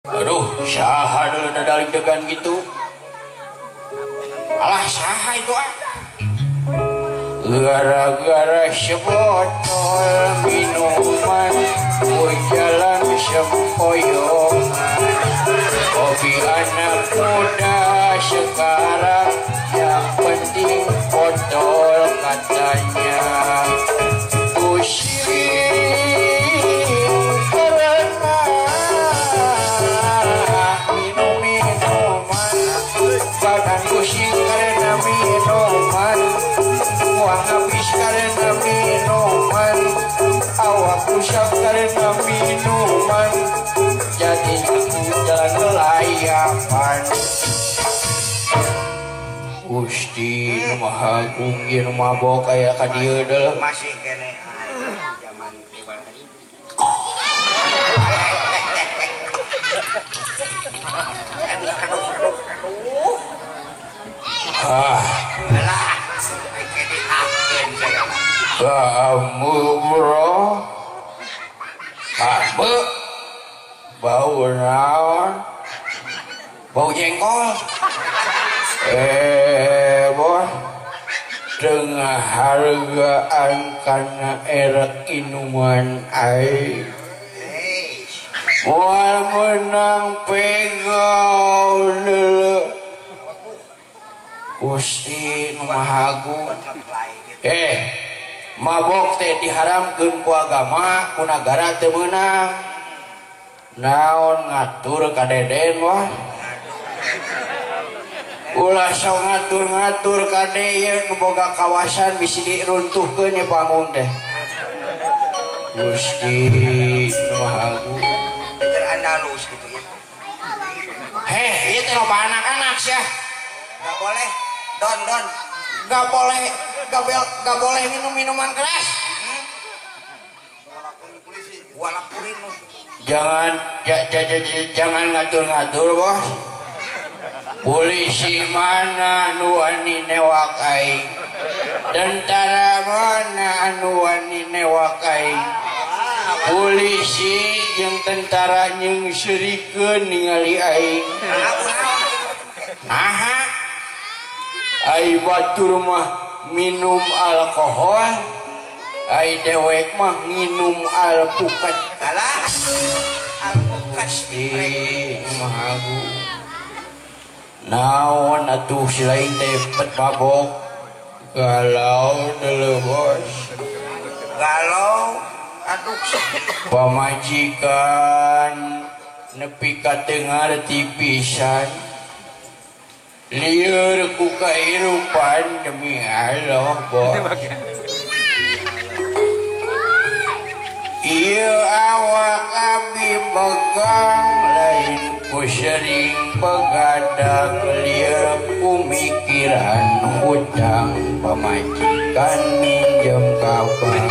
Aduh, saha deuleu dadaligdegan gitu. Alah saha itu ah. Gara-gara sebotol minuman jalan sempoyongan. Hobi anak muda sekarang yang penting botol katanya. Pusing karena minum minuman, badan pusing karena minuman, uang habis karena minuman, awak rusak karena minuman, jadi jalan kelayapan. Gusti nu Maha Agung ieu nu mabok aya ka dieu deuleu. Masih kene zaman tadi. Ah. Kamu bro, kamu bau naon, bau jengkol. Bos, tengah hargaan karena erek inuman air. Moal menang pegau deuleu. Gusti nu Maha Agung. Mabok teh diharamkeun ku agama, ku nagara teu meunang. Naon ngatur ka Deden wah. Ulah sok ngatur-ngatur ka ieu nu boga kawasan bisi diruntuhkeun ieu panggung teh. Gusti nu Maha Agung. Andalus gitu ya. Heh, ieu teh loba anak-anak sia. Enggak boleh. Don. Enggak boleh, enggak boleh minum minuman keras. Gua laporin lu. Jangan jangan ngatur-ngatur, Bos. Polisi mana anu wani newak aing? Tentara mana anu wani newak aing? Polisi jeung tentara nyengseurikeun ningali aing. Naha? Ai batur mah minum alkohol, ai dewek mah minum alpukat. Alah, alpukat. Gusti Maha Agung. Naon atuh si lain teh pet mabok. Galau deuleu bos. Galau aduh. Pamajikan nepi ka teu ngarti pisan. Lieur ku kahirupan demi Allah bos. Ieu awak abdi begang lain ku sering begadang, lieur ku mikiran hutang pamajikan minjem ka bank.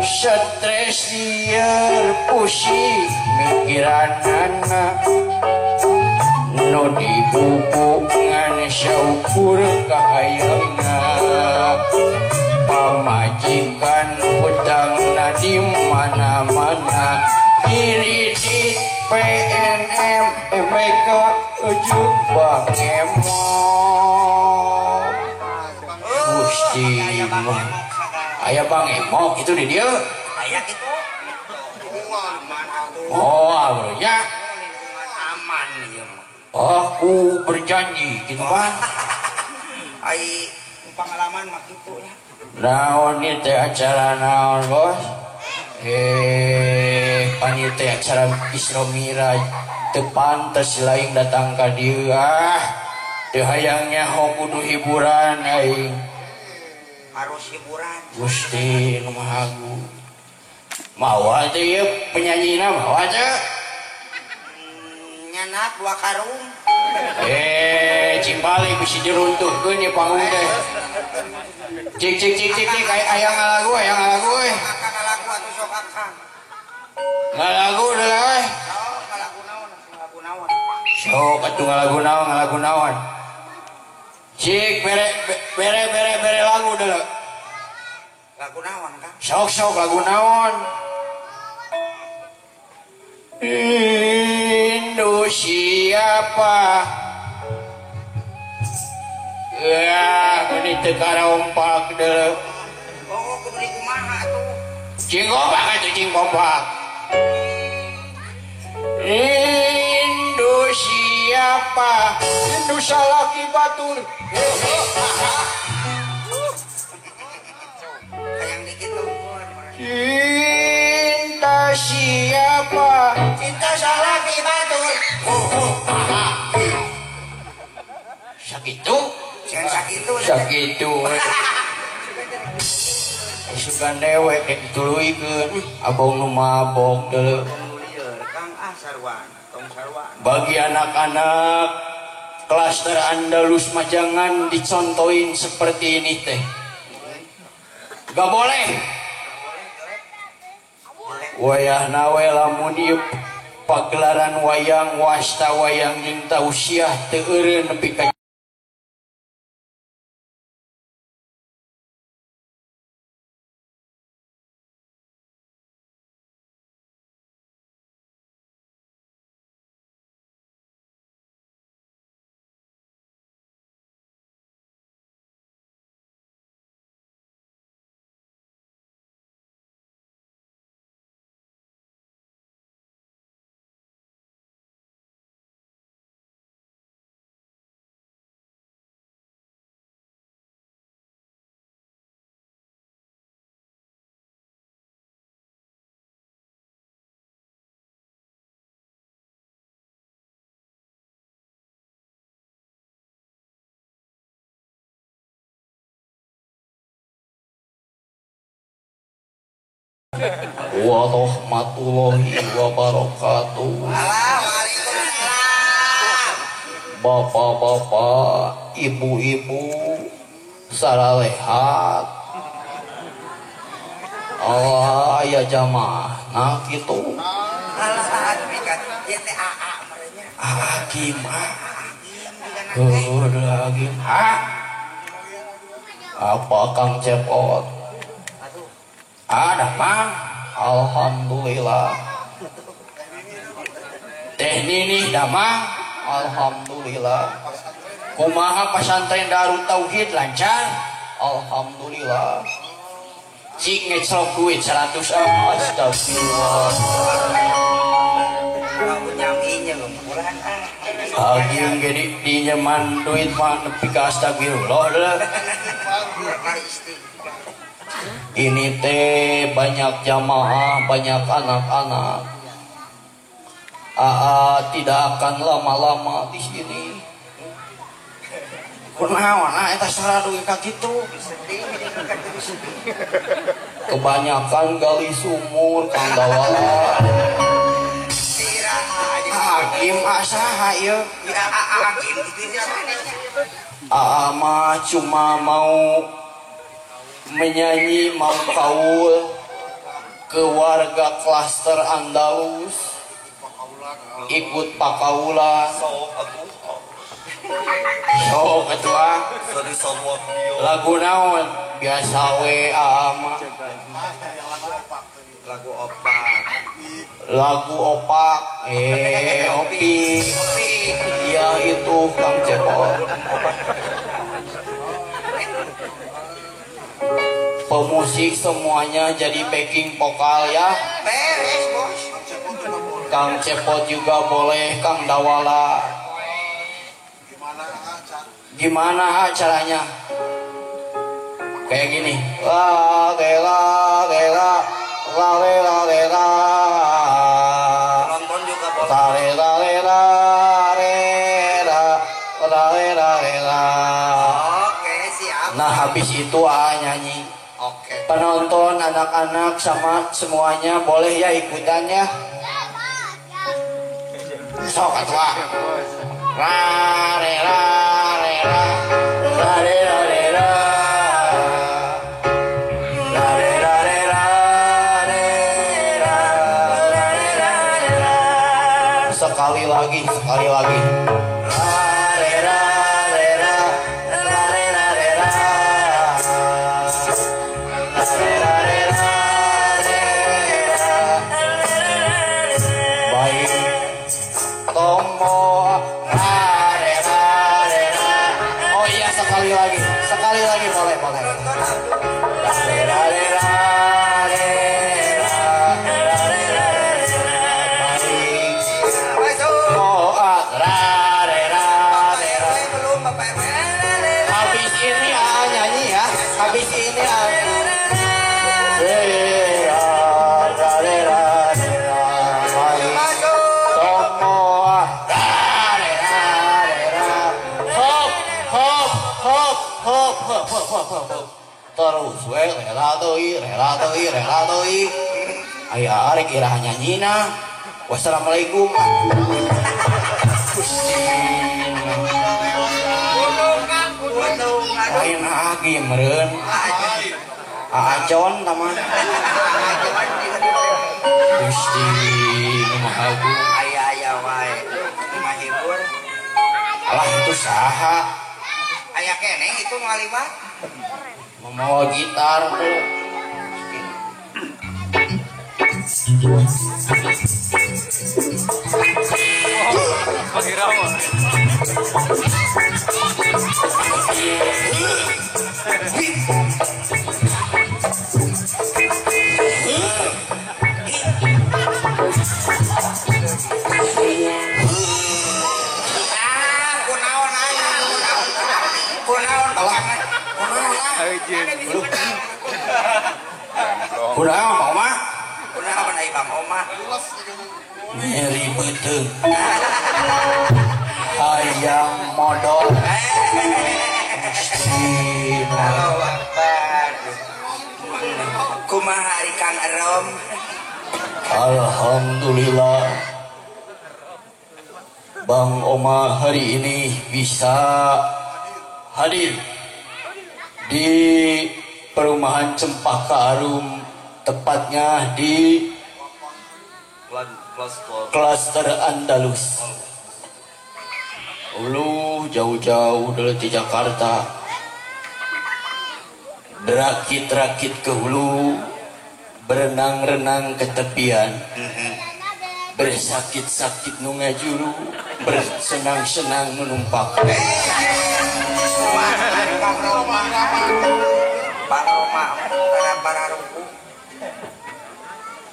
Stres lieur pusing mikiran anak nu dibuku ngan saukur kahayangna. Pamajikan hutangna di mana-mana, kredit PNM MBK ujung Bang Emok. Gusti mah aya Bang Emok itu di dieu. Aya kitu. Oh, ya. Aman ieu mah. Aku berjanji gitu Bang. Ai pengalaman mah kitu ya. Naon ieu teh acara naon, Bos? Panitia acara Isra Mi'raj teu pantes lain datang ka dieu ah. Teu hayang nyaho kudu hiburan aing. Harus hiburan. Gusti nu Maha Agung. Mawa teh ieu penyanyina mawa teh. Nyanak dua karung. Cing balik bisi diruntuhkeun ieu panggung teh. Cik cik cik cik cik aya ngalagu, aya ngalagu euy. Ngalagu atuh sok akang. Ngalagu deui euy. Ngalagu naon, ngalagu naon. Sok atuh ngalagu naon, ngalagu naon. Cik bere bere bere bere lagu deui. Lagu naon, Kang? Sok sok lagu naon. Rindu siapa? Ya, ini teu karompak deuleu. Oh, kudu kumaha atuh? Cing kompak atuh, cing kompak. Rindu siapa? Rindu salaki batur. Hayang dikit luhur. Cinta siapa? Cinta salaki batur. Sakitu? Jangan sakitu. Sakitu. Sugan dewek dek dituluykeun. Abong nu mabok deuleu. Kang ah sarwana, tong sarwana. Bagi anak-anak klaster Andalus mah jangan dicontohin seperti ini teh. Gak boleh. Wayahna we lamun ieu pagelaran wayang wasta wayang jeung tausiah teu eureun nepi ka warahmatullahi wabarakatuh. Waalaikumsalam. Bapak-bapak, ibu-ibu, saralehat. Allah ya jamaah, nah gitu. Hakim, hakim, apa Kang Cepot? Ada Mang, alhamdulillah. Teh Nini damang, alhamdulillah. Kumaha pesantren Darut Tauhid lancar, alhamdulillah. Cik ngeclok duit 100 astagfirullah. Hakim jadi dinyeman duit mah nepi ka astagfirullah. Ini teh banyak jamaah, banyak anak-anak. AA tidak akan lama-lama di sini. Kunaon eta sarua duit ka kitu. Kebanyakan gali sumur Kang Dawala. Hakim asaha ieu? AA mah cuma mau menyanyi, mau kaul ke warga klaster Andalus, ikut pakaulan. Sok ketua lagu naon biasa we AA mah. Lagu opak. Lagu opak, opi. Iya itu Kang Cepot. Pemusik semuanya jadi backing vokal ya. Beres, bos. Kang Cepot juga boleh, Kang Dawala. Gimana caranya? Kayak gini. La la la la la la la la. Nonton juga boleh. La la la la la la la. Oke, siap. Nah, habis itu AA nyanyi. Oke. Penonton, anak-anak sama semuanya boleh ya ikutannya. Sok atuh. Ra re ra re ra ra re ra re ra. La re ra re ra re ra ra re ra re ra. Sekali lagi, sekali lagi. Ra re ra re ra ra re ra re ra. Ra re ra re ra re ra. Baik. Terus we rela deui, rela deui, rela deui. Aya arek iraha nyanyina. Wassalamualaikum. Lain agi meureun. Aacon tama. Gusti nu Maha Agung. Aya-aya wae. Mahibur. Alah itu saha? Aya keneh itu ngaliwat. Memawa gitar tuh. Kunaon Bang Oma? Kunaon ai Bang Oma? Nyeri beuteung. Hayang modol. Allahu Akbar. Kumaha ari Kang Erom? Alhamdulillah. Bang Oma hari ini bisa hadir di perumahan Cempaka Arum, tepatnya di klaster Andalus. Ulu jauh-jauh dari Jakarta, berakit-rakit ke hulu, berenang-renang ke tepian, bersakit-sakit nu ngajuru, bersenang-senang menumpak.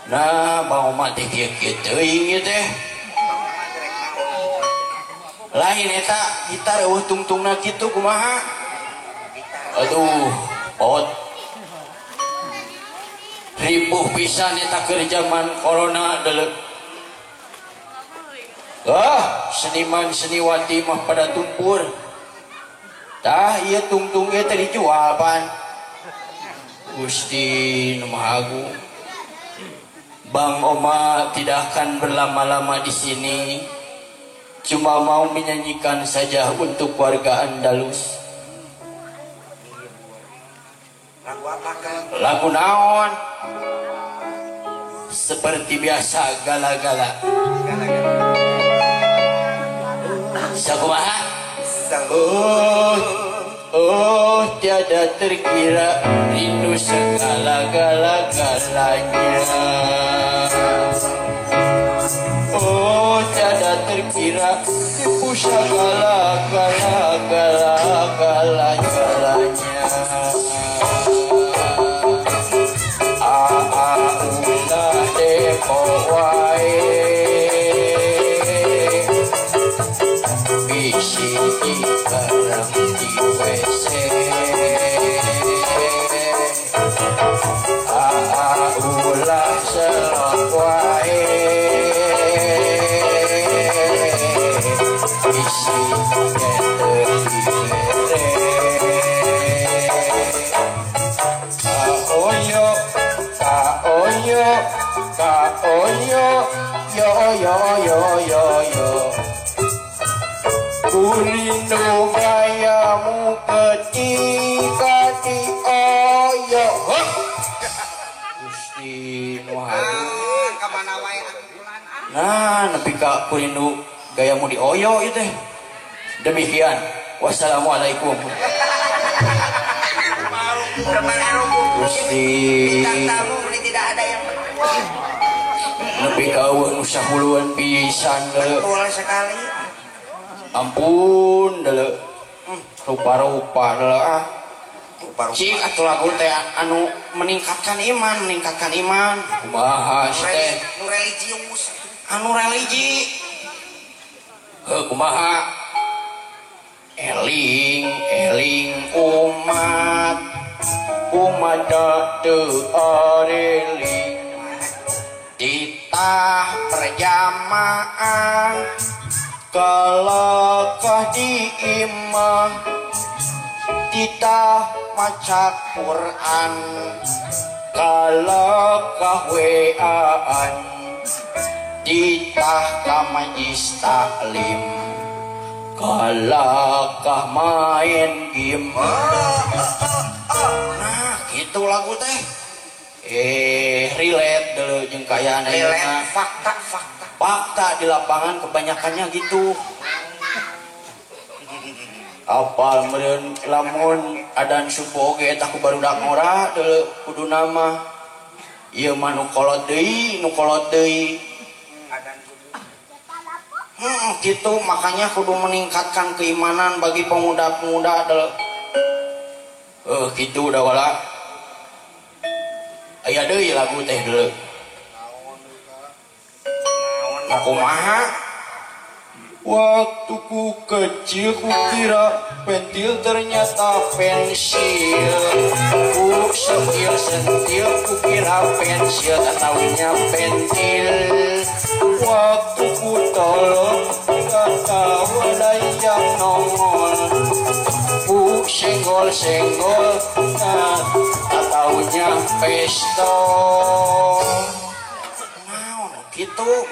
Nah, Bang Oma teh kieu-kieu teuing ieu teh. Lain eta gitar eueuh tungtungna kitu kumaha? Aduh, pot. Ripuh pisan eta keur jaman corona deuleu. Ah, seniman seniwati mah pada tumpur. Tah ieu tungtung ieu teh dijual pan. Gusti nu Maha Agung. Bang Oma tidak akan berlama-lama di sini. Cuma mau menyanyikan saja untuk warga Andalus. Lagu apa, Kang? Lagu naon? Seperti biasa gala-gala. Gala-gala. Sakumaha? Oh, oh, tiada terkira rindu segala-gala-galanya. Oh, tiada terkira tipu segala-gala-gala-galanya. Aa ulah depo wae, bisi dikarang di WC. Aa ulah selok wae, bisi keter dibere. Kaoyo, kaoyo, kaoyo, yo yo yo yo yo. Ku rindu gayamu ketika dioyo. Gusti nu Agung. Nah, nepi ka ku rindu gayamu dioyo ieu teh. Demikian. Wassalamualaikum. Gusti. Bintang tamu ini tidak ada yang nepi ka eueuh nu sahuluan pisan deuleu. Betul sekali. Ampun deuleu. Rupa-rupa deuleu ah. Cik atuh lagu teh anu meningkatkan iman, meningkatkan iman. Kumaha sih teh? Nu religius. Anu religi. Heuh kumaha? Eling, eling umat. Umat teu areling. Titah berjamaah. Kalakah di imah. Titah maca Quran kalakah weaan ditah ka majlis taklim kalakah main game. Nah gitu lagu teh relate dulu jeung kaayaan ayeuna. Fakta fakta di lapangan kebanyakannya gitu. Apal meureun lamun adan subuh oge eta ku barudak ngora deuleu kudu nama ieu mah nu kolot deui nu kolot deui. Gitu makanya kudu meningkatkan keimanan bagi pemuda-pemuda deuleu. Gitu dah wala. Aya deui lagu teh deuleu. Mau kumaha? Waktu ku kecil ku kira pentil ternyata pensil. Ku sentil sentil ku kira pensil taunya pentil. Waktu ku tolong gak tahu ada yang nongol. Ku senggol senggol nah taunya pistol. Nah gitu.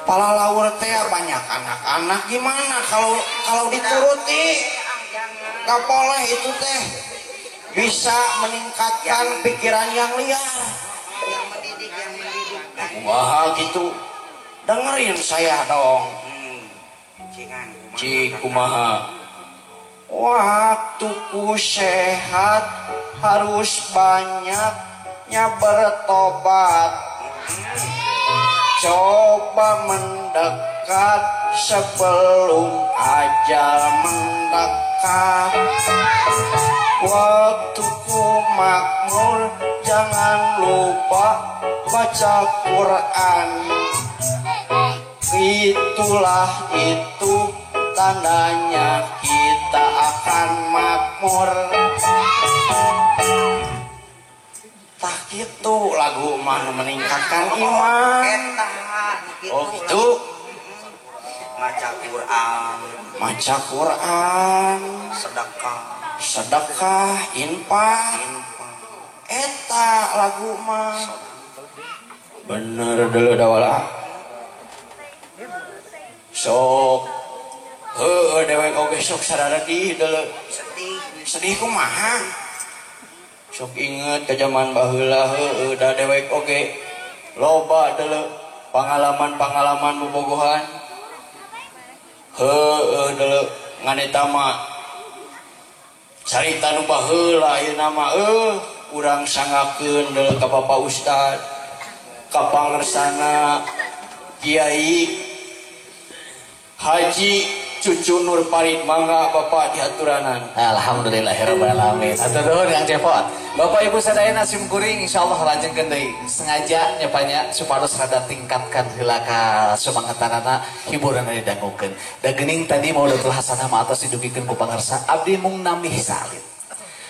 Palalaur teh banyak anak-anak gimana kalau dituruti nggak boleh itu teh bisa meningkatkan pikiran yang liar. Wah gitu dengerin saya dong. Cik kumaha waktuku sehat harus banyaknya bertobat. Coba mendekat sebelum ajal mendekat. Waktuku makmur jangan lupa baca Quran. Itulah itu tandanya kita akan makmur. Tak gitu lagu mah meningkatkan iman. Oh gitu. Maca Quran, maca Quran, sedekah, sedekah, infak. Eta lagu mah. Bener dulu dawala. Sok heuh dewek oge sok sararedih deuleu. Sedih. Sedih kumaha? Sok inget ke zaman baheula heueuh da dewek oge loba deuleu pengalaman-pengalaman bobogohan. Heueuh deuleu ngan eta mah carita nu baheula ayeuna mah urang sangakeun deuleu ka Bapak Ustad, ka pangersana Kiai Haji Cucu Nur Farid, mangga Bapak diaturanan. Alhamdulillahirabbil alamin. Atur nuhun Kang Cepot. Bapak Ibu sadayana sim kuring insyaallah lajengkeun deui. Sengaja nyepanya supados rada tingkatkan heula ka sumangetanana hiburan didangukeun. Da geuning tadi Maulidatul Hasanah mah atos didugikeun ku pangarsa abdi mung namih salit.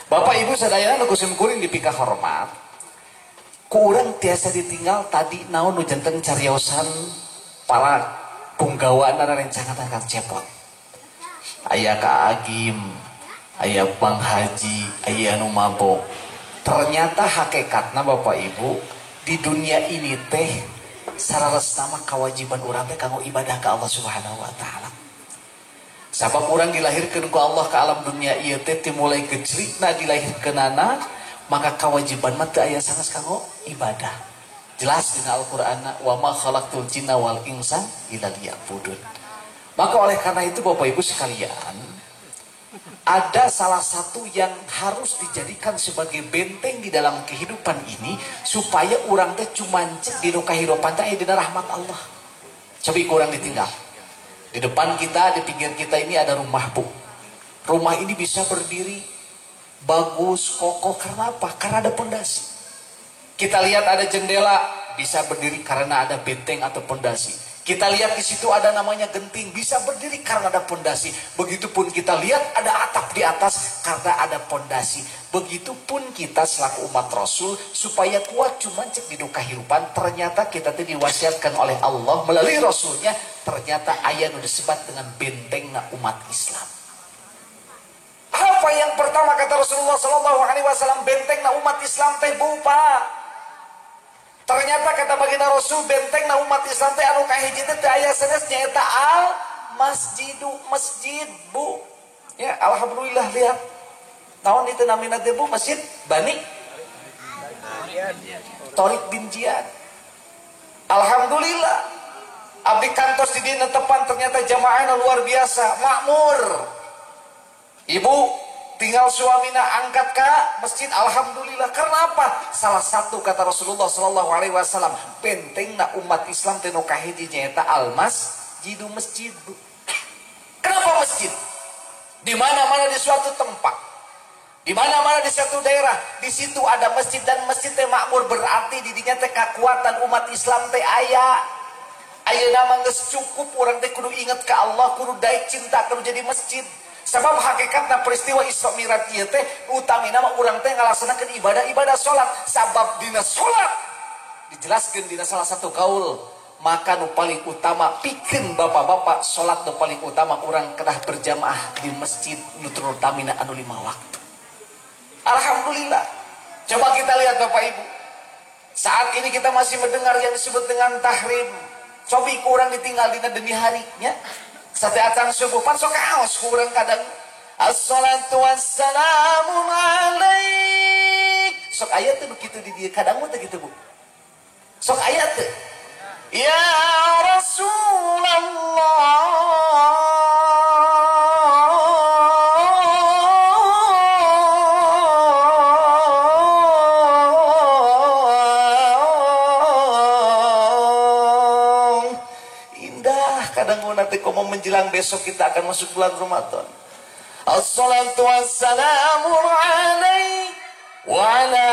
Bapak Ibu sadayana nu ku sim kuring dipika hormat. Ku urang tiasa ditinggal tadi naon nu janten cariosan para punggawana rencangan Kang Cepot. Aya Ka Agim, aya Bang Haji, aya nu mabok. Ternyata hakikatna Bapak Ibu di dunia ini teh sararesna mah kewajiban urang teh kanggo ibadah ka Allah Subhanahu wa taala. Sabab urang dilahirkeun ku Allah ka alam dunia ieu teh timulai kecilna dilahirkeunana, maka kewajiban mah teu aya sanes kanggo ibadah. Jelas dina Al-Qur'anna wa ma khalaqtul jinna wal insa illa liya'budun. Maka oleh karena itu Bapak Ibu sekalian, ada salah satu yang harus dijadikan sebagai benteng di dalam kehidupan ini supaya urang teh cumancet di kahirupan teh dina rahmat Allah. Coba kurang ditinggal. Di depan kita, di pinggir kita ini ada rumah, Bu. Rumah ini bisa berdiri bagus, kokoh karena apa? Karena ada pondasi. Kita lihat ada jendela, bisa berdiri karena ada benteng atau pondasi. Kita lihat di situ ada namanya genting, bisa berdiri karena ada pondasi. Begitupun kita lihat ada atap di atas karena ada pondasi. Begitupun kita selaku umat Rasul supaya kuat cuman cek di duka kehidupan, ternyata kita tadi diwasiatkan oleh Allah melalui Rasulnya, ternyata ayat nu disebut dengan bentengna umat Islam. Apa yang pertama kata Rasulullah sallallahu alaihi wasallam bentengna umat Islam teh bupa. Ternyata kata baginda Rasul bentengna umat Islam teh anu kahiji teh teu aya sanes nyaeta al masjidu, masjid bu. Ya alhamdulillah lihat. Naon itu namina teh bu? Masjid Bani Thariq bin Ziyad. Alhamdulillah abdi kantos di dina tepan ternyata jamaahna luar biasa makmur. Ibu tinggal suamina angkat ke masjid, alhamdulillah. Karena apa? Salah satu kata Rasulullah sallallahu alaihi wasallam bentengna umat Islam teh nu kahiji nyaeta al masjidu, masjid. Kenapa masjid? Di mana-mana di suatu tempat, di mana-mana di suatu daerah, di situ ada masjid dan masjid teh makmur, berarti di dinya teh kekuatan umat Islam teh aya. Ayeuna mah geus cukup urang teh kudu inget ka Allah, kudu daek cinta kudu jadi masjid. Sebab hakikatna peristiwa Isra Mi'raj ieu teh utamina mah urang teh ngalaksanakeun ibadah-ibadah salat. Sabab dina salat dijelaskeun dina salah satu kaul, maka nu paling utama pikeun bapak-bapak salat nu paling utama urang kedah berjamaah di masjid nu terutamina anu 5 waktu. Alhamdulillah. Coba kita lihat Bapak Ibu. Saat ini kita masih mendengar yang disebut dengan tahrim. Cobi kurang ditinggal dina demi hari nya. Sate acan subuh pan sok kaos kurang kadang. Assalatu wassalamu alaik. Sok aya teu begitu di dieu kadang mah teu kitu Bu. Sok aya teu. Ya Rasulullah. Nanti komo menjelang besok kita akan masuk bulan Ramadan. Assalatu wassalamu alaik wa ala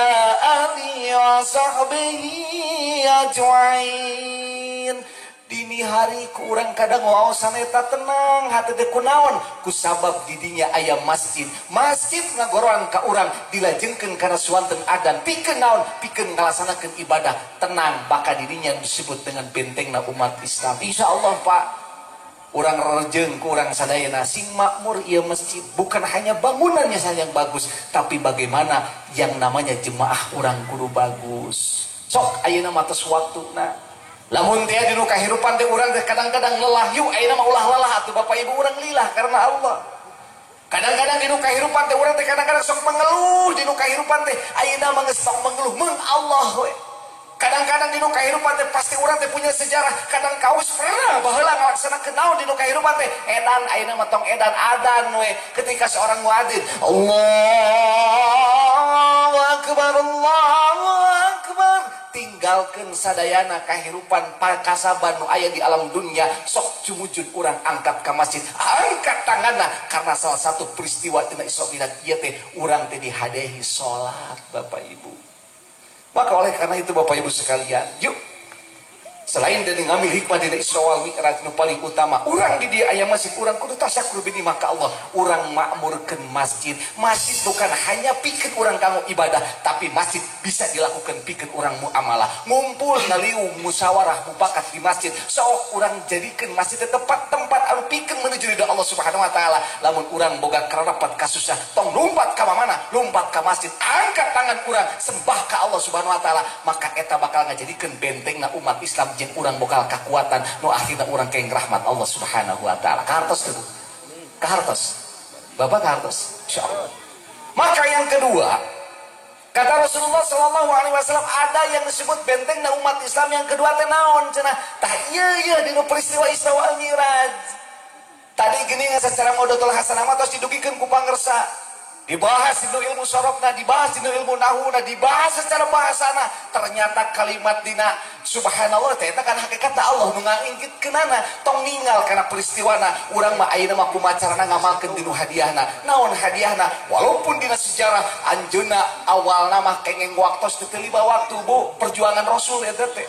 alihi wa sahbihi ajmain. Dini hari kurang kadang waosan eta tenang hati teh kunaon kusabab didinya aya masjid. Masjid ngagoroan ka urang dilajengkeun kana suanten adan pikeun naon pikeun ngalaksanakeun ibadah tenang bakal didinya disebut dengan bentengna umat Islam. Insyaallah Pak, urang rejeng kurang sadayana sing makmur ieu masjid, bukan hanya bangunannya saja yang bagus, tapi bagaimana yang namanya jemaah urang kudu bagus. Sok ayeuna mah tos waktuna. Lamun teh dinu kahirupan teh urang teh kadang-kadang lelah, yuk ayeuna mah ulah lelah atuh Bapak Ibu urang lillah karena Allah. Kadang-kadang dinu kahirupan teh urang teh kadang-kadang sok mengeluh dinu kahirupan teh ayeuna mah geus tong mengeluh mun Allah we. Kadang-kadang dinu kahirupan teh pasti urang teh punya sejarah, kadang kaus pernah baheula ngalaksanakeun naon dinu kahirupan teh edan ayeuna mah tong edan adan we ketika seorang muadzin Allahu akbar Allahu akbar tinggalkeun sadayana kahirupan pakasaban nu aya di alam dunia sok cumujud urang angkat ka masjid angkat tanganna karena salah satu peristiwa dina Isra Mi'raj ieu teh urang teh dihadehi salat Bapak Ibu. Maka oleh karena itu Bapak Ibu sekalian, yuk selain dari ngambil hikmah dina Isra wal Mi'raj nu paling utama, urang di dieu aya masjid, urang kudu tasyakur bi maka Allah, urang makmurkeun masjid. Masjid bukan hanya pikeun urang kanggo ibadah, tapi masjid bisa dilakukan pikeun urang muamalah. Ngumpul ngaliung musyawarah mufakat di masjid. Sok urang jadikeun masjid tempat tempat anu pikeun menuju ridha Allah Subhanahu wa taala. Lamun urang boga karapat kasusah, tong lumpat ka mana? Lumpat ka masjid, angkat tangan urang sembah ka Allah Subhanahu wa taala, maka eta bakal ngajadikeun bentengna umat Islam jeung urang bakal kekuatan nu akhirna urang keng rahmat Allah Subhanahu wa taala. Kahartos teu? Kahartos. Bapak kahartos? Insyaallah. Maka yang kedua, kata Rasulullah sallallahu alaihi wasallam ada yang disebut bentengna umat Islam yang kedua teh naon cenah? Tah ieu ieu dinu peristiwa Isra wal Mi'raj. Tadi gini secara maudatul hasanah mah tos didugikeun ku pangersa. Dibahas dinu ilmu sorofna, dibahas dinu ilmu nahuna, dibahas secara bahasana. Ternyata kalimat dina subhanallah teh eta kan hakikatna Allah nu ngaingkitkeunana. Tong ninggal kana peristiwana, urang mah ayeuna mah kumaha carana ngamalkeun dinu hadiahna. Naon hadiahna? Walaupun dina sejarah anjeunna awalna mah kengeng waktos teu lima waktu Bu, perjuangan Rasul eta teh.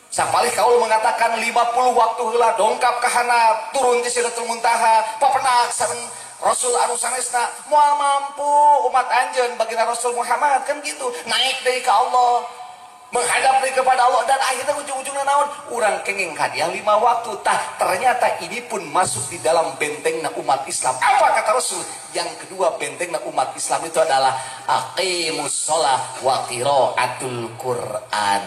Sapalih kaul mengatakan 50 waktu heula dongkap ka handap, turun ti Sidratul Muntaha, papenak sareng Rasul anu sanesna moal mampu umat anjeun baginda Rasul Muhammad kan gitu, naik deui ka Allah, menghadap deui kembali kepada Allah dan akhirnya ujung-ujungnya naon? Urang kenging hadiah 5 waktu. Tah, ternyata ini pun masuk di dalam bentengna umat Islam. Apa kata Rasul? Yang kedua bentengna umat Islam itu adalah aqimus shalah wa qiraatul Quran.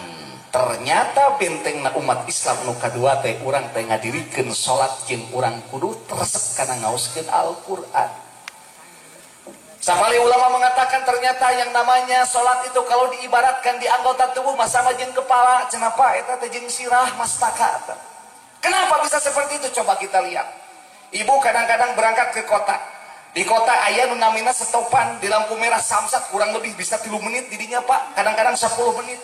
Ternyata bentengna umat Islam nu kadua teh urang teh ngadirikeun salat jeung urang kudu resep kana ngaoskeun Al-Qur'an. Sapali ulama mengatakan ternyata yang namanya sholat itu kalau diibaratkan di anggota tubuh mah sama jeung kepala, cenah eta teh jeung sirah mastaka. Kenapa bisa seperti itu? Coba kita lihat. Ibu kadang-kadang berangkat ke kota. Di kota aya nu namina setopan di lampu merah samsat kurang lebih bisa 3 menit didinya Pak, kadang-kadang 10 menit.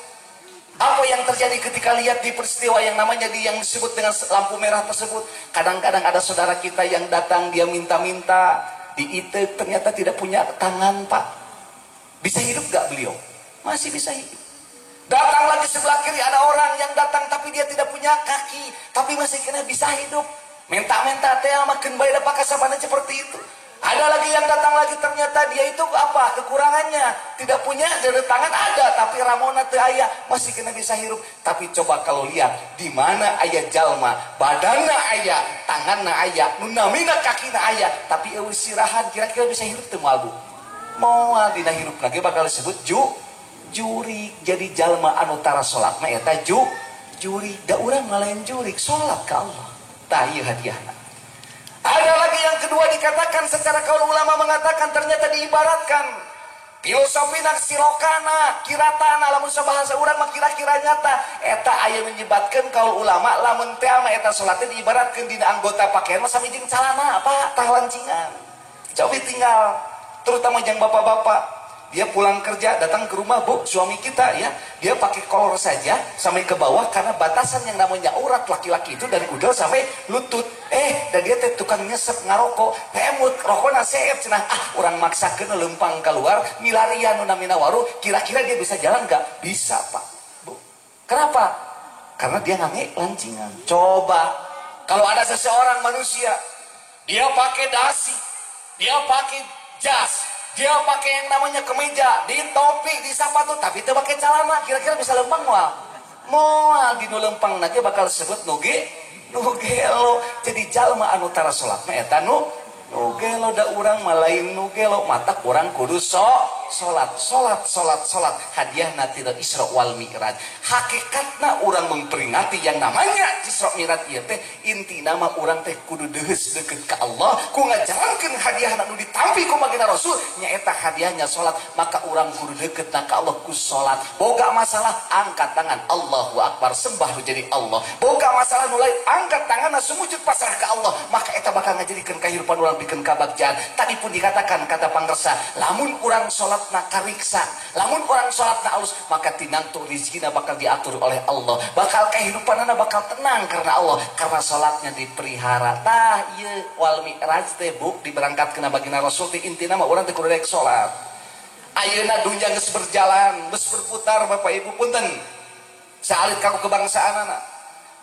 Apa yang terjadi ketika lihat di peristiwa yang namanya di yang disebut dengan lampu merah tersebut? Kadang-kadang ada saudara kita yang datang dia minta-minta. Di IT ternyata tidak punya tangan Pak. Bisa hidup gak beliau? Masih bisa hidup. Datang lagi sebelah kiri ada orang yang datang tapi dia tidak punya kaki, tapi masih kena bisa hidup. Minta-minta teh makan bae da pakasabana seperti itu. Ada lagi yang datang lagi ternyata dia itu apa kekurangannya? Tidak punya dari tangan ada tapi ramona teu aya, masih kena bisa hirup. Tapi coba kalau lihat di mana aya jalma, badanna aya, tanganna aya, nu namina kakina aya, tapi eueuh sirahan kira-kira bisa hirup teu moal Bu? Moal dina hirupna ge bakal disebut jurik. Jadi jalma anu tara salat mah eta jurik. Da urang mah lain jurik, salat ka Allah. Tah ieu hadiahna. Ada lagi yang kedua dikatakan secara kaul ulama mengatakan ternyata diibaratkan filosofi nak sirokana kiratana lamun sabahasa urang mah kira-kira nyata eta aya menyebatkeun kaul ulama lamun teh mah eta salatnya diibaratkeun dina anggota pakaian mah sami jeung calana apa tah lancingan. Coba tinggal terutama jeung bapak-bapak dia pulang kerja datang ke rumah Bu suami kita ya dia pakai kolor saja sampai ke bawah karena batasan yang namanya aurat laki-laki itu dari udel sampai lutut. Dan dia teh tukang nyesep ngarokok temut rokona seep cenah ah urang maksakeun lempang keluar milarian nu namina waru kira-kira dia bisa jalan nggak? Bisa Pak Bu. Kenapa? Karena dia ngange lancingan. Coba kalau ada seseorang manusia dia pakai dasi, dia pakai jas, dia pakai yang namanya kemeja, di topi, di sepatu, tapi itu pakai celana, kira-kira bisa lempang moal? Moal di nu lempang nanti bakal disebut nu gelo. Jadi jalma anu tara salat mah eta nu gelo da urang mah lain nu gelo, matak urang kudu salat, salat, salat, salat. Hadiahna tina Isra wal Mi'raj. Hakikatna urang memperingati yang namanya Isra Mi'raj ieu teh intina mah urang teh kudu deheus deukeut ka Allah, ku ngajalankeun hadiahna nu ditampi ku baginda Rasul nyaeta hadiahnya salat, maka urang kudu deukeutna ka Allah ku salat. Boga masalah angkat tangan Allahu Akbar sembah nu jadi Allah. Boga masalah nu lain angkat tanganna sumujud pasrah ka Allah, maka eta bakal ngajadikeun kahirupan urang pikeun kabagjaan. Tadi pun dikatakan kata pangersa, lamun urang salatna kariksa, lamun orang salatna alus, maka tinantu rizkina bakal diatur oleh Allah, bakal kehidupanana bakal tenang karena Allah, karena salatnya diperihara. Tah ieu wal mi'raj teh buk diberangkatkeun baginda Rasul teh intina mah urang teh kudu rek salat. Ayeuna dunya geus berjalan, geus berputar Bapak Ibu punten. Saalit kaku kebangsaanana.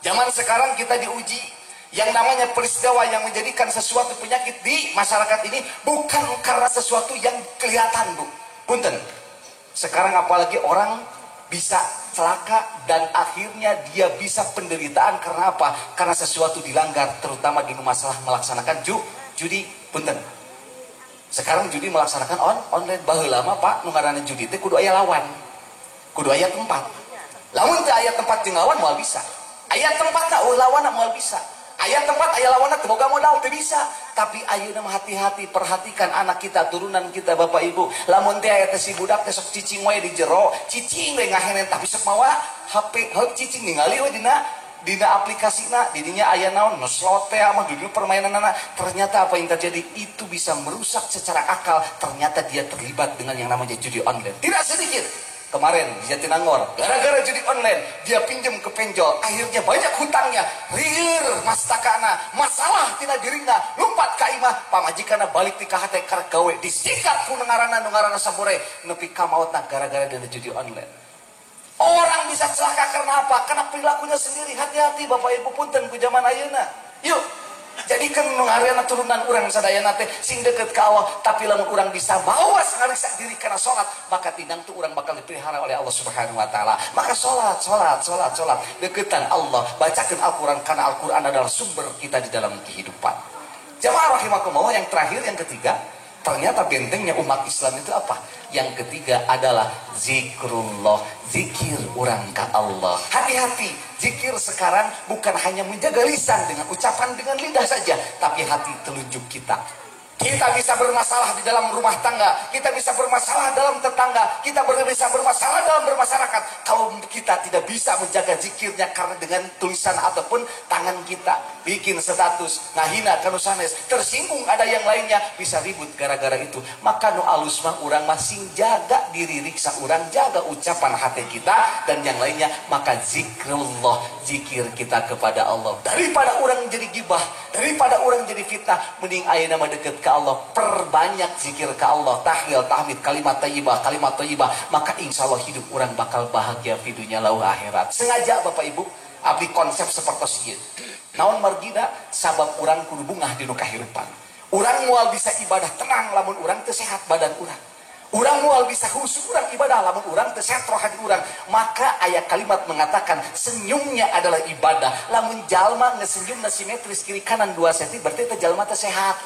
Zaman sekarang kita diuji yang namanya peristiwa yang menjadikan sesuatu penyakit di masyarakat ini bukan karena sesuatu yang kelihatan, Bu. Punten. Sekarang apalagi orang bisa celaka dan akhirnya dia bisa penderitaan karena apa? Karena sesuatu dilanggar, terutama di masalah melaksanakan judi. Punten. Sekarang judi melaksanakan online. Baheula mah Pak nu ngaranna judi teh kudu aya lawan. Kudu aya tempat. Lamun teu aya tempat jeung lawan moal bisa. Aya tempat tah lawan moal bisa. Aya tempat aya lawanna teu boga modal teu bisa. Tapi ayeuna mah hati-hati, perhatikan anak kita, turunan kita Bapak Ibu. Lamun teh aya teh si budak teh sok cicing wae di jero, cicing we ngahenen tapi sok mawa HP, heuh cicing ningali we dina aplikasina, didinya aya naon, nu slot teh mah dulu permainanana. Ternyata apa yang terjadi itu bisa merusak secara akal. Ternyata dia terlibat dengan yang namanya judi online. Tidak sedikit kemarin di Jatinangor, gara-gara judi online dia pinjam ke penjol, akhirnya banyak hutangnya, rieur mastakana, masalah tina dirina, lompat ka imah, pamajikanna balik ti ka hate karek gawe, disikat ku ngaranna nu ngaranna sabore, nepi ka maotna gara-gara dina judi online. Orang bisa celaka karena apa? Karena perilakunya sendiri. Hati-hati Bapak Ibu punten ku zaman ayeuna. Yuk. Jadikeun nu ngaranna turunan urang sadayana teh sing deket ka Allah. Tapi lamun urang bisa mawas ngariksa diri kana salat, maka tinang tu urang bakal dipelihara oleh Allah Subhanahu wa taala. Maka salat, salat, salat, salat, deketan Allah, bacakan Al-Qur'an karena Al-Qur'an adalah sumber kita di dalam kehidupan. Jamaah rahimakumullah, yang terakhir, yang ketiga, ternyata bentengnya umat Islam itu apa? Yang ketiga adalah zikrullah, zikir urang ka Allah. Hati-hati, zikir sekarang bukan hanya menjaga lisan dengan ucapan dengan lidah saja, tapi hati telunjuk kita. Kita bisa bermasalah di dalam rumah tangga, kita bisa bermasalah dalam tetangga, kita bisa bermasalah dalam bermasyarakat. Kalau kita tidak bisa menjaga zikirnya karena dengan tulisan ataupun tangan kita bikin status ngahina kanu sanes, tersinggung ada yang lainnya, bisa ribut gara-gara itu. Maka nu alus mah urang masing jaga diri riksa urang, jaga ucapan hati kita dan yang lainnya. Maka zikrullah, zikir kita kepada Allah. Daripada orang jadi gibah, daripada orang jadi fitnah, mending ayeuna mah deket ke Allah, perbanyak zikir ke Allah, tahlil, tahmid, kalimat thayyibah, kalimat thayyibah, maka insya Allah hidup orang bakal bahagia di dunia lau akhirat. Sengaja Bapak Ibu, abdi konsep seperti ieu. Naon margina sabab urang kudu bungah dinu kahirupan. Urang moal bisa ibadah tenang lamun urang teu sehat badan urang. Urang moal bisa khusyuk urang ibadah lamun urang teu sehat rohani urang. Maka ayat kalimat mengatakan senyumnya adalah ibadah. Lamun jalma ngesenyumna simetris kiri kanan 2 cm berarti teh jalma teu sehat.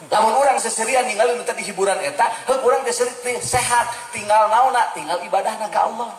Lamun urang seserian ninggalin nu tadi hiburan eta, heuk urang teh sehat, tinggal naonna, tinggal ibadahna ka Allah.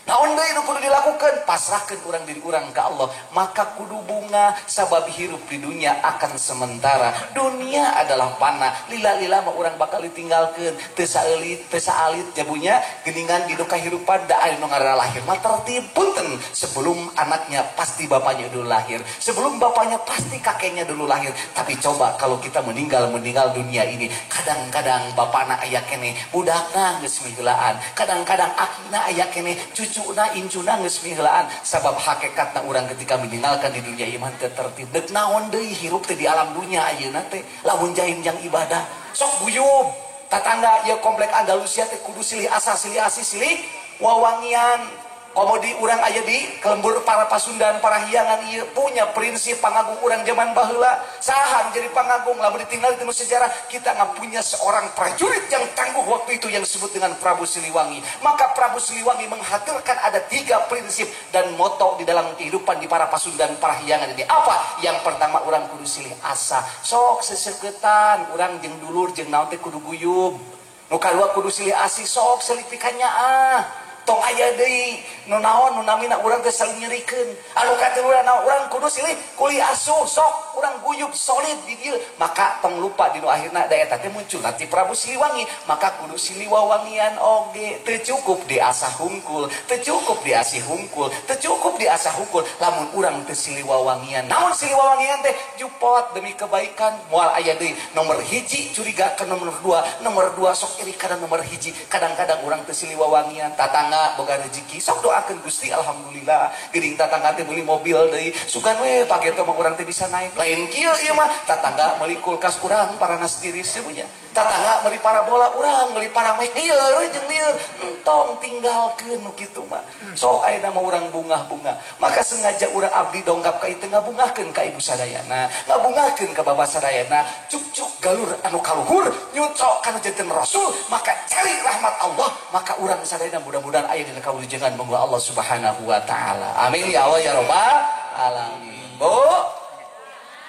Naon deui nu kudu dilakukan? Pasrahkeun urang diri urang ka Allah. Maka kudu bunga sabab hirup di dunia akan sementara. Dunia adalah panah, lila-lila mah urang bakal ditinggalkeun. Teu saeulit, teu saalit jabunya geuningan di kahirupan da aya nu ngaranna lahir mah tertib punten. Sebelum anaknya pasti bapaknya dulu lahir. Sebelum bapaknya pasti kakeknya dulu lahir. Tapi coba kalau kita meninggal dunia ini, kadang-kadang bapakna aya keneh, budakna geus miheulaan. Kadang-kadang akina aya keneh, cucu na incuna geus miheulaan. Sabab hakikatna urang ketika meninggalkan di dunia iman teu tertib. Deuk naon deui hirup teh di alam dunia ayeuna teh lamun jaim jang ibadah. Sok guyub tatangga ieu komplek Andalusia teh kudu silih asah silih asih silih wawangian. Komodi urang aya di kelembur para Pasundan para hiangan ieu punya prinsip pangagung urang zaman baheula. Saha jadi pangagung lamun ditinggal di sejarah kita nggak punya seorang prajurit yang tangguh waktu itu yang disebut dengan Prabu Siliwangi. Maka Prabu Siliwangi menghadirkan ada 3 prinsip dan moto di dalam kehidupan di para Pasundan para hiangan ini. Apa? Yang pertama urang kudu silih asa. Sok seseketan urang jeung dulur jeung naon teh kudu guyub. Nu kadua kudu silih asih, sok selipikannya ah. Tong aya deui nu naon nu namina urang teh saling nyerikeun. Anu katilu naon urang kudu silih kuli asuh, sok urang guyub solid di dieu. Maka tong lupa di nu akhirna da eta teh muncul ti Prabu Siliwangi, maka kudu silih wawangian oge. Teu cukup diasah hungkul, teu cukup diasih hungkul, teu cukup diasah hungkul lamun urang teu silih wawangian. Naon silih wawangian teh? Jupot demi kebaikan moal aya deui. Nomor 1 curiga ke nomor 2, nomor 2 sok iri kana nomor 1. Kadang-kadang urang teu silih wawangian, tatangga boga rezeki sok doakeun Gusti alhamdulillah geuning tatangga teh meuli mobil deui sugan we pageto mah urang teh bisa naik. Lain kieu ieu mah tatangga meuli kulkas urang paranas diri semuanya, tatangga meuli parabola urang meuli paramek lieur jeung lieur, entong tinggalkeun nu kitu mah. Sok ayeuna mah urang bungah-bungah. Maka sengaja urang abdi dongkap ka ieu ngabungahkeun ka ibu sadayana, ngabungahkeun ka bapak sadayana, cuk-cuk galur anu kaluhur nyucok kana janten rasul, maka cari rahmat Allah, maka urang sadayana mudah-mudahan aya dina kawujudan monggo Allah Subhanahu wa taala. Amin ya Allah ya rabbal alamin. Bu,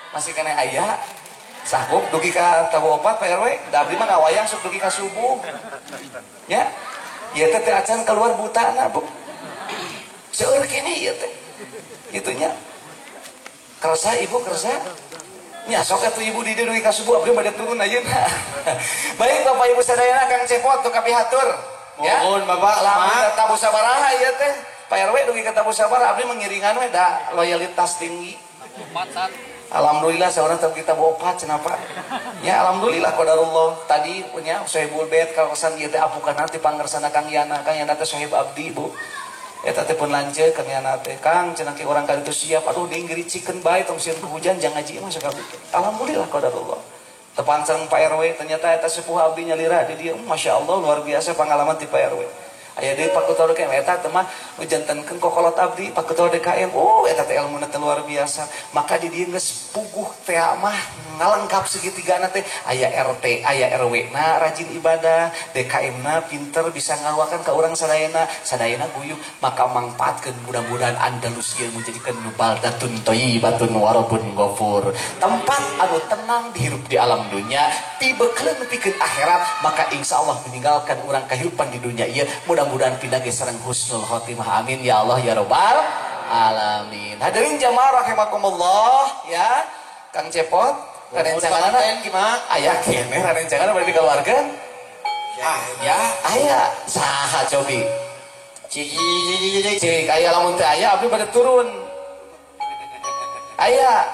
masih kena aya sanggup dugi ka tabu opat Pak RW, da abdi mah ngawayang sok dugi ka subuh. Ya. Ieu teh teu acan keluar butana, Bu. Seueur keneh ieu teh. Kitu nya. Kersa ibu kersa. Nya sok atuh ibu di dieu dugi ka subuh abdi bade turun ayeuna. Baik Bapak Ibu sadayana Kang Cepot tu kapihatur. Ya, mohon Bapak, lamun tabu sabaraha ieu teh. Pak RW dugi ka tabu sabaraha abdi mengiringan we da loyalitas tinggi. Alhamdulillah seorang tabu kita opat cenah Pak. Ya alhamdulillah qadarullah. Tadi punya Sohibul Bait kawasan ieu teh apukan nanti pangersana Kang Yana. Kang Yana teh sohib abdi, Bu. Eta teh pun lanceuk Kang Yana teh. Kang cenah ki urang ka ditu siap. Aduh deui ngiricikeun bae tong sieun hujan jangan ngaji mah sakabeh. Alhamdulillah qadarullah. Tepang sareng Pak RW ternyata eta sepuh abdi nyalira di dieu. Masya Allah luar biasa pengalaman ti Pak RW. Aya deui Pak Ketua DKM eta teh mah jantenkeun kokolot abdi Pak Ketua DKM. Oh eta teh ilmuna teh luar biasa. Maka di dieu geus puguh teh mah ngalengkap segitigana teh aya RT, aya RW na rajin ibadah, DKM na pinter bisa ngaluakan ka urang sadayana, sadayana guyub maka mangpaatkeun mudah-mudahan Andalus ieu menjadikeun nu baldatun thayyibatun warabun ghafur. Tempat anu tenang dihirup di alam dunia, pibeukeun pikeun akhirat, maka insya Allah meninggalkan urang kehidupan di dunia ieu mudah-mudahan pindah ge sareng husnul khotimah. Amin ya Allah ya rabbal alamin. Hadirin jamaah rahimakumullah ya. Kang Cepot, rerencanganna gimana? Aya keneh rerencanganna bade dikeluarkeun? Ah, ya. Aya saha cobi? Cik, aya lamun teu aya abdi bade turun. Aya.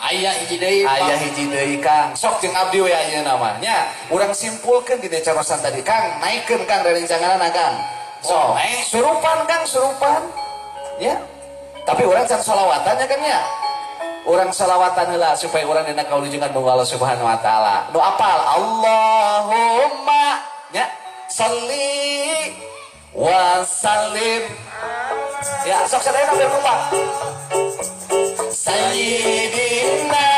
Aya hiji deui. Aya hiji deui Kang. Sok jeung abdi we ayeuna mah nya. Urang simpulkeun dina carosan tadi Kang, naikeun Kang rerencanganna Kang. Sok, surupan Kang, surupan. Ya. Tapi urang can sholawatan ya Kang ya. Urang sholawatan heula supaya urang dina kaulujengan Allah Subhanahu wa taala. Nu apal Allahumma nya sholli wa sallim. Ya, sok sadayana biar kompak. Sayyidina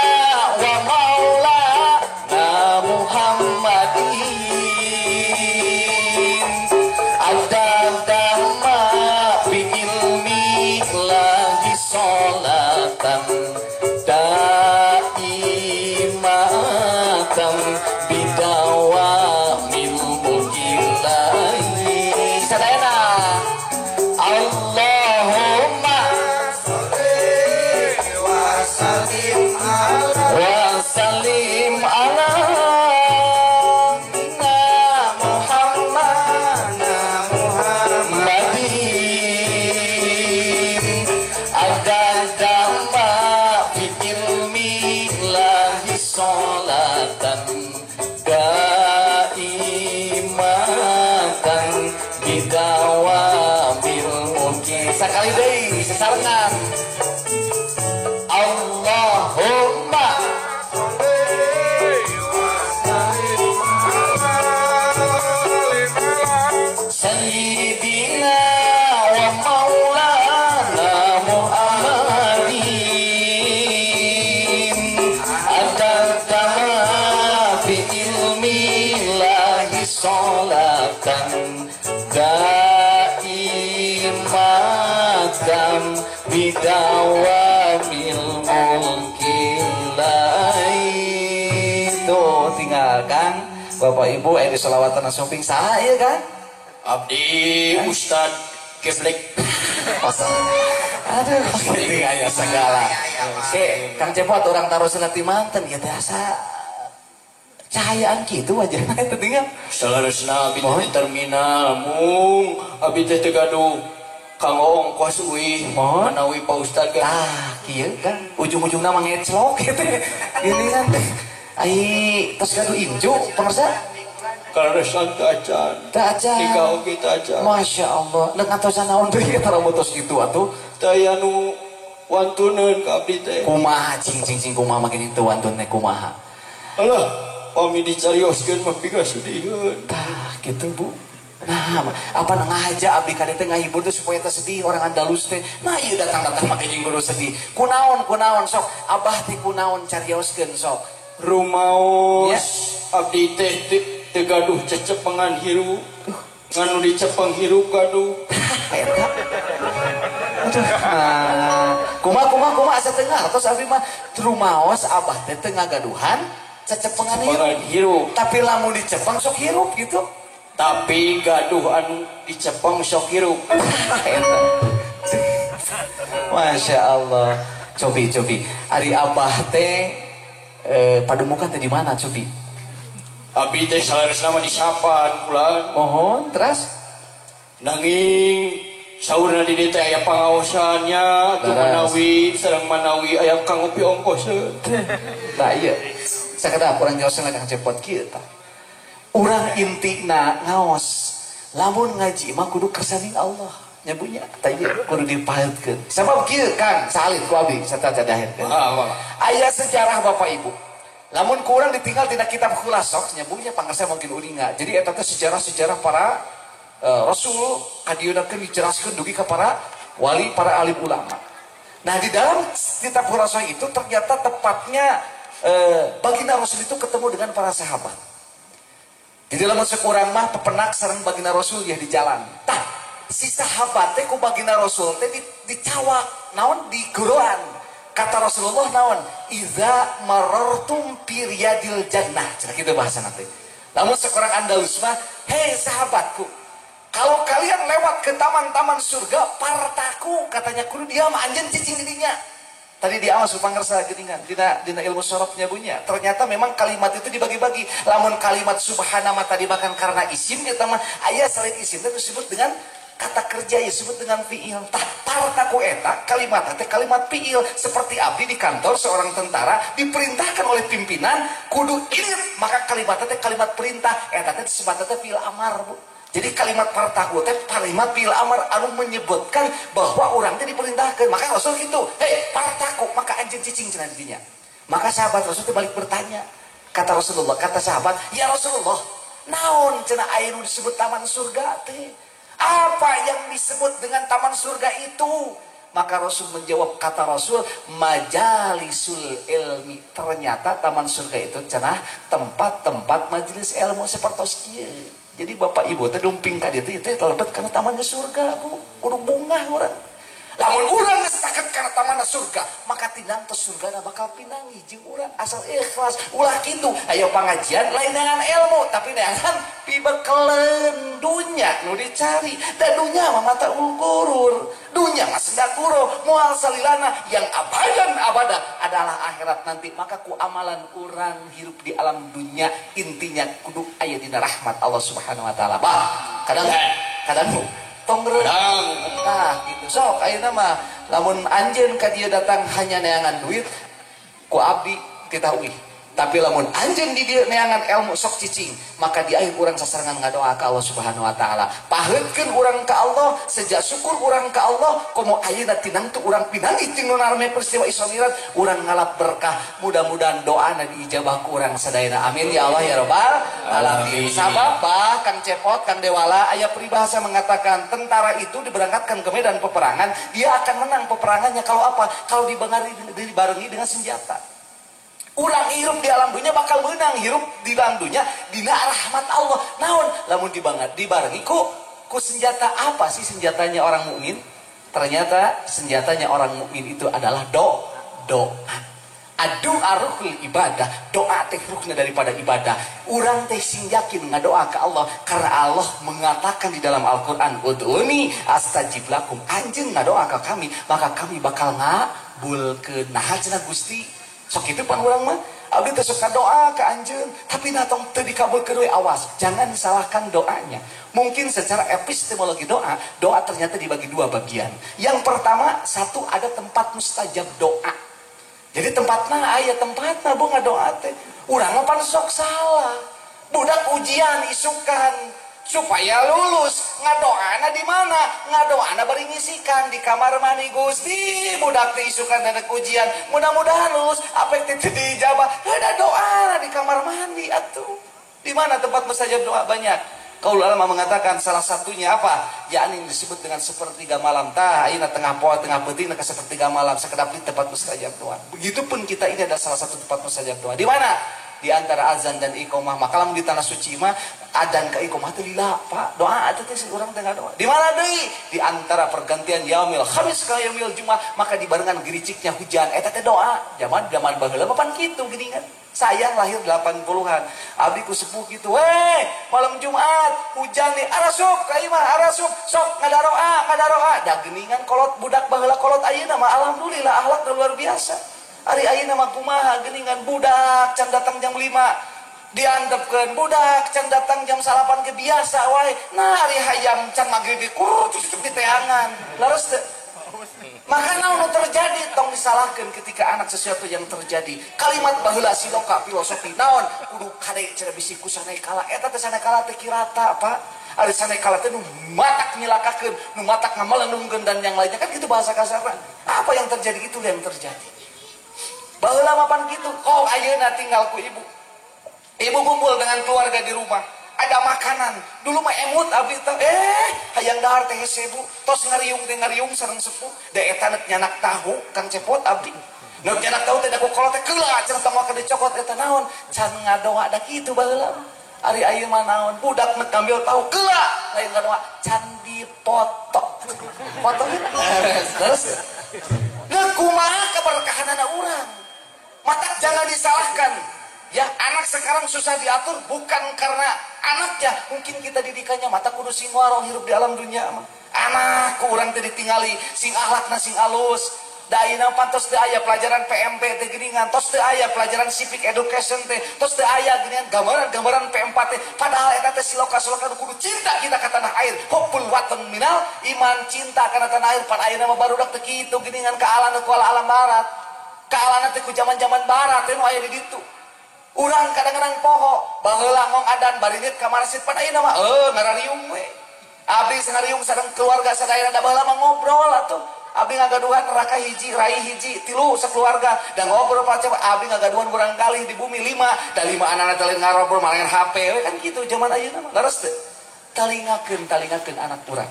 wa maulana Muhammadin adada ma bi ilmi lahi sholatan daimatan bidawamil mulkillahi. Sadayana Allahumma wa sallim ala Muhammadin adada ma fi ilmi lahi sholatan daimatan bidawamil mulki. Sakali deui sesarengan. Allahumma sayyidina wa maulana Muhammadin adada ma fi ilmi lahi sholatan daimatan bidawamil mulkillahi. Tuh tinggal kan Bapak Ibu di sholawatan shopping saha ieu kan? Abdi Ustad Keblek. Aduh, gitu aya segala. Oke, Kang Cepot orang taruh ti manten ieu teh asa cahayaan kitu wajahna eta tinggal. Saleresna abdi di terminal mung abdi teh teu gaduh kanggo ongkos uih manawi Pak Ustad kan. Tah, kieu kan ujung-ujungna mah ngeclok kitu. Gini kan teh. Ai tos gaduh incu pangersa? Kaleresan teu acan. Teu acan. Nikah oge teu acan. Masya Allah. Leuk ngatosan naon deui eta rambut tos kitu atuh. Teu aya nu wantuneun ka abdi teh. Kumaha cing cing cing kumaha makin teu wantun teh kumaha. Alah, pami dicarioskeun mah pikasediheun. Tah, kitu Bu. Nah, apa ngaja abdi ka teh ngahibur teh supaya teh sedih orang Andalus teh. Nah, ieu datang-datang make jeung guru sedih. Kunaon kunaon sok abah teh kunaon carioskeun sok. Rumaos abdi teh teu gaduh cecepengan hirup. Ngan nu dicepeng hirup gaduh. Eta. Aduh, nah, kumaha kumaha kumaha asa teu ngartos abdi mah rumaos abah teh teu ngagaduhan cecepengan hirup. Tapi lamun dicepeng sok hirup gitu. Tapi gaduh anu dicepeng sok hirup. Masya Allah. Cobi cobi. Ari abah teh padumukan teh di mana cobi? Abi teh saleresna mah disapan bulan. Mohon terus nanging saurna di dieu teh aya pangaosannya atuh manawi sareng manawi aya kanggo piongkoseun. Tah ieu. Sakedap urang jaoseun Kang Cepot kieu tah. Urang intina ngaos lamun ngaji mah kudu kersaning Allah nyabunya tah ieu kudu dipaheutkeun. Sabab kieu Kang salin ku abdi sateuacan diakhirkeun. Aya sejarah Bapak Ibu. Lamun ku urang ditinggal tina kitab Khulasah nyabunya pangersa mungkin uninga. Jadi eta teh sejarah-sejarah para Rasul kadieuna dijelaskeun dugi ka para wali, para alim ulama. Nah, di dalam kitab Khurasah itu ternyata tepatnya baginda Rasul itu ketemu dengan para sahabat. Di dalam sekurang mah pepenak sareng baginda Rasul ya di jalan. Tah, si sahabat teh ku baginda Rasul teh dicawak, naon digeroan. Kata Rasulullah naon? Iza marartum fi riyadil jannah. Cenah kitu bahasana teh. Lamun sekurang Andalus mah, hei sahabatku, kalau kalian lewat ke taman-taman surga, partaku katanya kudu diam anjeun cicing didinya. Tadi di awal supangersa geuningan dina ilmu sorofnya bunya. Ternyata memang kalimat itu dibagi-bagi. Lamun kalimat subhana mah tadi bahkan karena isim eta mah aya selain isim itu disebut dengan kata kerja, ya disebut dengan fiil. Tah partaku eta kalimat teh kalimat fiil. Seperti abdi di kantor seorang tentara diperintahkan oleh pimpinan kudu irit, maka kalimat teh kalimat perintah eta teh disebut teh fiil amar, Bu. Jadi kalimat partaku teh kalimat fiil amar anu menyebutkan bahwa orang teh diperintahkan. Maka Rasul gitu, hei partaku, maka anjeun cicing cenah didinya. Maka sahabat Rasul teh balik bertanya. Kata Rasulullah, kata sahabat, ya Rasulullah, naon cenah aya nu disebut taman surga teh? Apa yang disebut dengan taman surga itu? Maka Rasul menjawab, kata Rasul, majalisul ilmi. Ternyata taman surga itu cenah tempat-tempat majelis ilmu sepertos ieu. Jadi bapak ibu teh dumping ka dieu teh lebet kana taman surga, Bu. Kudu bungah urang. Lamun urang geus caket kana taman surga, maka tinang teh surgana bakal pinangi jeung urang asal ikhlas. Ulah kitu, ayo pangajian lain dengan ilmu, tapi neangan pibekeleun dunya nu dicari. Da dunya mah mata ulgurur. Dunya mah sendakuro, moal salilana yang abadan abada adalah akhirat nanti. Maka ku amalan urang hirup di alam dunya intinya kudu aya dina rahmat Allah Subhanahu wa taala. Bah, kadang kadang tong nah gitu. Sok ayeuna mah lamun anjeun ka dieu datang hanya neangan duit ku abdi titah uih. Tapi lamun anjeun di dieu neangan ilmu sok cicing, maka di akhir urang sasarengan ngadoa ka Allah Subhanahu wa taala. Paheutkeun urang ka Allah, sejak syukur urang ka Allah, komo ayeuna tinangtu urang pinanggih jeung nu narame peristiwa Isra Mi'raj, urang ngalap berkah. Mudah-mudahan doana diijabah ku urang sadayana. Amin ya Allah ya rabbal alamin. Sabab bah Kang Cepot, Kang Dewala, aya peribahasa mengatakan tentara itu diberangkatkan ke medan peperangan, dia akan menang peperangannya kalau apa? Kalau dibarengi dengan senjata. Urang hirup di alam dunia bakal menang, hirup di alam dunia dina rahmat Allah. Naon lamun dibarengi ku senjata. Apa sih senjatanya orang mukmin? Ternyata senjatanya orang mukmin itu adalah doa. Adu aruhul ibadah, doa teh ruhnya daripada ibadah. Urang teh sing yakin ngadoa ke Allah karena Allah mengatakan di dalam Al-Qur'an, "Ud'uni astajib lakum." Anjeun ngadoa ka kami, maka kami bakal ngabulkeun. Nah cenah Gusti. Sok itu pan urang mah abdi teh sok doa ka anjeun, tapi nah tong teu dikabulkeun we. Awas, jangan salahkan doanya. Mungkin secara epistemologi doa, doa ternyata dibagi dua bagian. Yang pertama, satu ada tempat mustajab doa. Jadi tempatna aya tempatna bu ngadoa teh. Urang mah pan sok salah. Budak ujian isukan supaya lulus, ngadoana di mana? Ngadoana bari ngisikan di kamar mandi. Gusti, budak teh isukan dana ujian, mudah-mudahan lulus, apek teh diijabah. Ada doa di kamar mandi atuh. Di mana tempat mustajab doa banyak? Kaul ulama mengatakan salah satunya apa? Yakni disebut dengan sepertiga malam. Tah, ayeuna tengah poe, tengah peuting ka sepertiga malam sakedap di tempat mustajab doa. Begitupun kita ini adalah salah satu tempat mustajab doa. Di mana? Di antara azan dan iqomah. Maka lamun di tanah suci mah adzan ka iqomah teh lila, Pak. Doa eta teh urang teh ngadoa. Di mana deui? Di antara pergantian yaumil khamis ka yaumil jumat, maka dibarengan giriciknya hujan. Eta teh doa. Zaman-zaman baheula mah pan kitu geuningan. Saya lahir 80-an. Abdi ku sepuh kitu, "Weh, malam Jumat hujan nih, arasup ka imah, arasup, sok ngadaroa, ngadaroa." Da geuningan kolot budak baheula kolot ayeuna mah alhamdulillah akhlakna luar biasa. Ari ayeuna mah kumaha geuningan budak can datang jam 5 diantepkeun, budak can datang jam 9 ge biasa wae. Nah ari hayam can magrib kurut cucuk di teangan. Leres teu? Maka naon nu terjadi tong disalahkeun ketika anak sesuatu yang terjadi. Kalimat baheula siloka filosofi naon kudu kade cenah bisi ku sanekala. Eta teh sanekala teh kirata, Pak. Ari sanekala teh nu matak nyilakakeun, nu matak ngamelendungkeun dan yang lainnya, kan gitu bahasa kasarna. Apa yang terjadi itu yang terjadi. Baheula mah pan kitu, kok ayeuna tinggal ku ibu. Ibu kumpul dengan keluarga di rumah. Ada makanan. Dulu mah emut abdi teh hayang dahar teh hese bu. Tos ngariung teh ngariung sareng sepuh. Da eta nek nyanak tahu Kang Cepot abdi. Nek nyanak tahu teh da ku kolot teh keula cenah tong waka dicokot eta naon? Can ngadoa da kitu baheula. Ari ayeuna mah naon? Budak nek ngambil tahu keula lain ngadoa can dipoto. Foto terus. Nah kumaha keberkahanana urang? Matak jangan disalahkan. Ya, anak sekarang susah diatur bukan karena anaknya, mungkin kita didikannya mata kudu sing waroh hirup di alam dunia mah. Anak ku urang teh ditingali sing akhlakna sing alus. Da ayeuna pantos teu aya pelajaran PMP teh geuningan, tos teu aya pelajaran civic education teh, tos teu aya geuningan gambaran-gambaran P4 teh. Padahal eta teh siloka-siloka nu kudu cinta kita ka tanah air. Hubbul watan minal iman, cinta kana tanah air. Pan ayeuna mah barudak teh kitu geuningan ka alam ku alam barat. Ka alana teh ku zaman-zaman barat teh nu aya di ditu. Urang kadang-kadang poho, baheula ngong adan barinit ka masjid pan ayeuna mah ngarariung we. Abdi sangariung sareng keluarga sadayana da baheula mah ngobrol atuh. Abdi ngagaduhan raka hiji, rai hiji, tilu sakeluarga da ngobrol pace abdi ngagaduhan kurang kali di bumi 5, da 5 anak teh ngarobrol marangan HP we kan kitu zaman ayeuna mah. Leres teu? Talingakeun, talingakeun anak urang.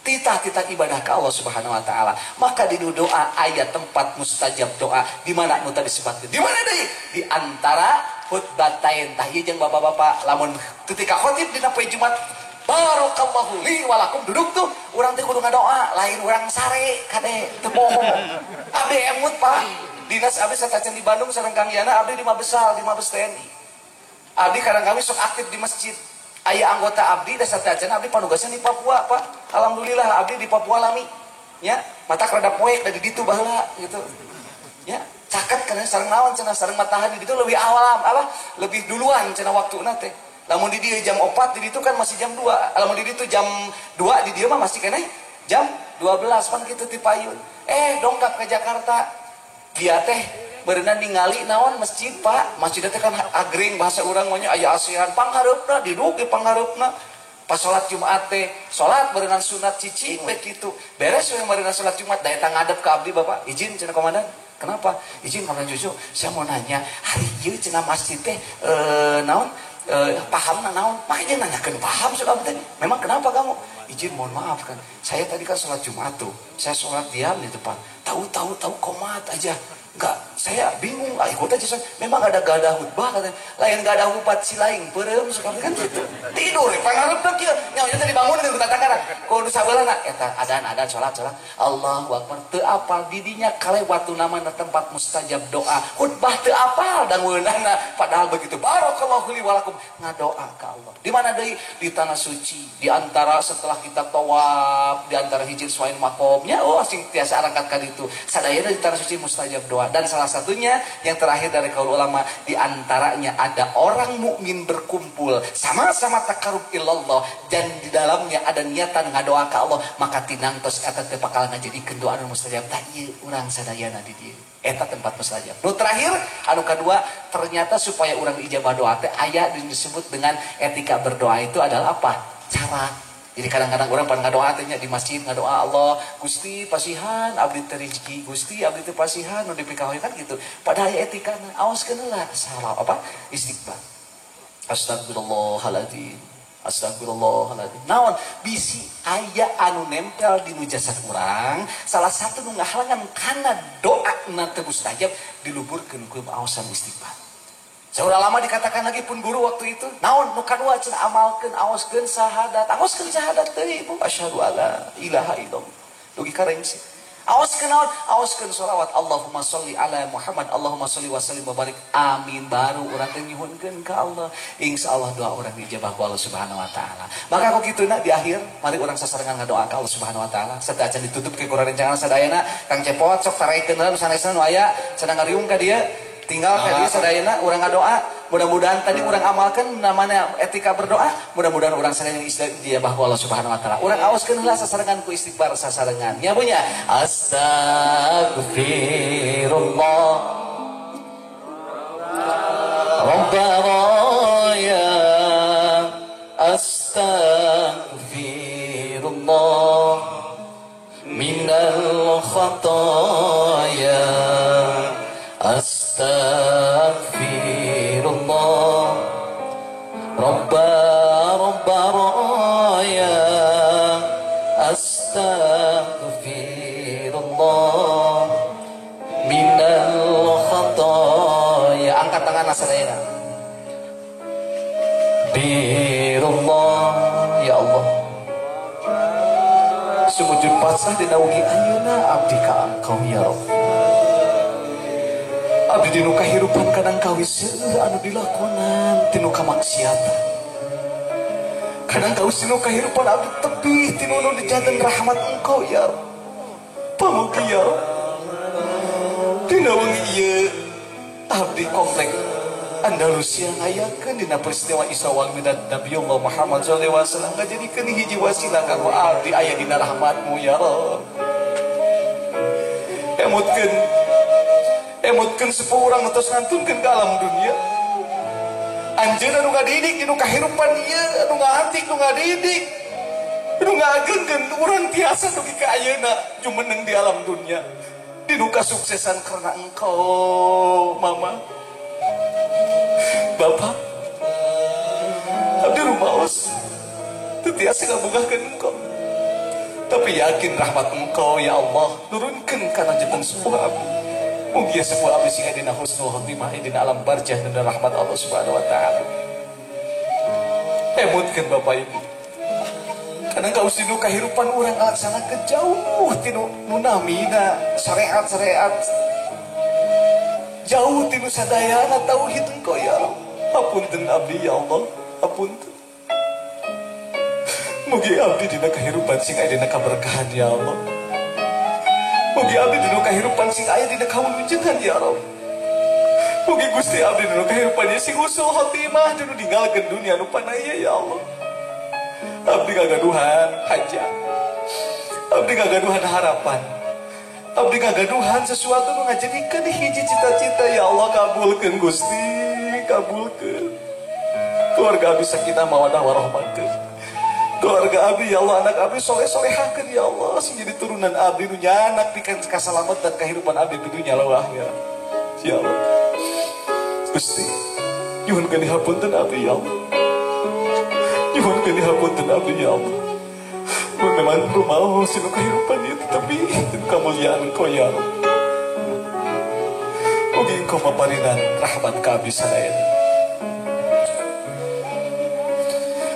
Titah-titah ibadah ke Allah Subhanahu wa taala. Maka di doa ayat tempat mustajab doa di mana nu tadi disebutkeun? Di mana deui? Di antara khutbatain. Tah ieu jeung bapak-bapak lamun ketika khotib dina poe Jumat barakallahu li wa lakum duduk tuh urang teh kudu ngadoa, lain urang sare kade teu bohong. Abdi emut Pak. Dinas abdi satacan di Bandung sareng Kang Yana abdi di Mabesal, di Mabes TNI. Abdi kadang kami sok aktif di masjid. Aya anggota abdi dasar tacan abdi panugasnya di Papua Pak. Alhamdulillah abdi di Papua lami. Ya, mata rada poek dari ditu baheula gitu. Ya, caket kana sareng naon cenah sareng matahari di ditu lebih awal apa? Lebih duluan cenah waktuna teh. Lamun di dieu jam 4 di ditu kan masih jam 2. Lamun di ditu jam 2 di dieu mah masih keneh jam 12 pan kitu ti payun. Dongkap ke Jakarta. Dia teh berenang ningali naon masjid Pak. Masjid teh kan agring bahasa urang mah nya aya asihan panghareupna didugi panghareupna. Pas salat Jumat teh salat berenang sunat cicing we kitu. Beres we berenang salat Jumat da eta ngadep ka abdi Bapak. Izin cenah komandan. Kenapa? Izin komandan Cucu, saya mau nanya, hari ieu cenah masjid teh naon paham naon? Makanya nanyakeun paham sudah abdi teh. Memang kenapa kamu? Izin mohon maaf kan. Saya tadi kan salat Jumat tuh. Saya salat diam di depan. Tahu-tahu tahu komat aja. Enggak, saya bingung, ikut aja. Memang ada gak ada khutbah katanya. Lain gak ada khutbah si lain peureum suka kan gitu. Tidur pangarepna kieu. Nyawa teh dibangun ku tatangkana. Kudu sabeulana eta adan-adan salat-salat. Allahu akbar. Teu apal didinya kalewat namana tempat mustajab doa. Khutbah teu apal dangueunana padahal begitu barakallahu li wa lakum ngadoa ka Allah. Di mana deui? Di tanah suci, di antara setelah kita tawaf, di antara hijir suain makomnya, oh sing tiasa arangkat ka ditu. Sadayana di tanah suci mustajab doa. Dan salah satunya yang terakhir dari kaul ulama, di antaranya ada orang mukmin berkumpul sama-sama takarub ilallah dan di dalamnya ada niatan ngadoa ka Allah, maka tinangtos eta teh bakal ngajadikeun doa anu mustajab. Tah ieu urang sadayana di dieu. Eta tempat mustajab. Nu terakhir anu kadua, ternyata supaya urang ijabah doa teh aya disebut dengan etika berdoa itu adalah apa? Cara. Jadi kadang-kadang orang pan ngadoa teh nya di masjid ngadoa Allah, Gusti pasihan abdi teh rezeki, Gusti abdi teh pasihan nu dipikahoy kan gitu. Padahal aya etikana, aoskeun heula salah apa? Istighfar. Astagfirullahaladzim. Astagfirullahaladzim. Naon bisi aya anu nempel di nu jasad urang, salah satu nu ngahalangan kana doa na teu mustajab diluburkeun ku aosan istighfar. Saurang lama dikatakan lagi pun guru waktu itu, naon nu kadua cenah amalkeun aoskeun syahadat, aoskeun syahadat teh ibu asyhadu alla ilaha illallah. Dugi ka rengse. Aoskeun naon? Aoskeun sholawat Allahumma sholli ala Muhammad, Allahumma sholli wa sallim wa barik. Amin. Baru urang teh nyuhunkeun ka Allah. Insyaallah doa urang dijabah ku Allah Subhanahu wa taala. Maka ku kituna di akhir mari urang sasarengan ngadoa ka Allah Subhanahu wa taala. Sateu acan ditutup ke kurang rencangan sadayana, Kang Cepot sok taraikeun heula nu sanesna nu aya cenah ngariung ka dieu. Tinggal ka dieu sadayana urang ngadoa, mudah-mudahan tadi urang amalkeun namanya etika berdoa, mudah-mudahan urang sadayana dijabah ku Allah Subhanahu wa taala. Urang aoskeun heula sasarengan ku istighfar sasarengan. Nya punya astagfirullah rabbana ya astagfirullah minal khataya astaghfirullah rabbana mangga sadayana. Birullah ya Allah. Sumujud pasrah dina wengi ayeuna abdi ka Engkau ya Rabb. Abdi dinu kahirupan kadang kawis seueur anu dilakonan tinu kamaksiatan. Kadang kawis dinu kahirupan abdi tebih tinu nu dijanten rahmat Engkau ya Rabb. Pamugi ya Rabb. Dina wengi ieu abdi komplek Andalusia ngayakeun dina peristiwa Isra wal Mi'raj Nabiullah Muhammad sallallahu alaihi wasallam ngajadikeun hiji wasilah kanggo abdi aya dina rahmatmu ya Rabb. Emutkeun emutkeun sepuh urang tos ngantunkeun ka alam dunia. Anjeunna nu ngadidik dinu kahirupan ieu, nu ngatik nu ngadidik, nu ngaagengkeun urang tiasa dugi ka ayeuna jumeneng di alam dunia. Dinu kasuksesan karena engkau mama. Bapak, abdi rumaos, teu tiasa ngabungahkeun engkau. Tapi yakin rahmat engkau ya Allah nurunkeun kana jeneng sepuh abdi. Mugia sepuh abdi sing aya dina husnul khotimah dina alam barjah dina rahmat Allah Subhanahu wa taala. Emutkeun Bapak Ibu. Kadang kaus dinu kahirupan urang laksanakeun jauh tinu nu namina syariat-syariat. Jauh tinu sadayana tauhid engkau ya Allah. Hapunten abdi ya Allah, hapunten. Mugi abdi dina kahirupan sing aya dina kaberkahan ya Allah. Mugi abdi dina kahirupan sing aya dina kawulujengan ya Allah. Mugi Gusti abdi dina kahirupan sing husnul khotimah dinu ninggalkeun dunia nu panaya ya Allah. Abdi kagaduhan hajat. Abdi kagaduhan harapan. Abdi kagaduhan sesuatu nu ngajadikeun hiji cita-cita ya Allah kabulkeun Gusti, kabulkeun. Keluarga abdi sakinah mawaddah warahmah. Keluarga abdi ya Allah, anak abdi soleh-solehakeun ya Allah, sing jadi turunan abdi nu nyanak pikeun kasalamatan kehidupan abdi di dunya lawa akhirat. Ya Allah. Gusti, nyuhunkeun dihapunten abdi ya Allah. Nyuhunkeun dihapunten abdi ya Allah. Mun memang rumaos dinu kahirupan ieu tetapi dinu kamuliaan Engkau ya Allah. Mugi Engkau maparinan rahmat ka abdi sadayana.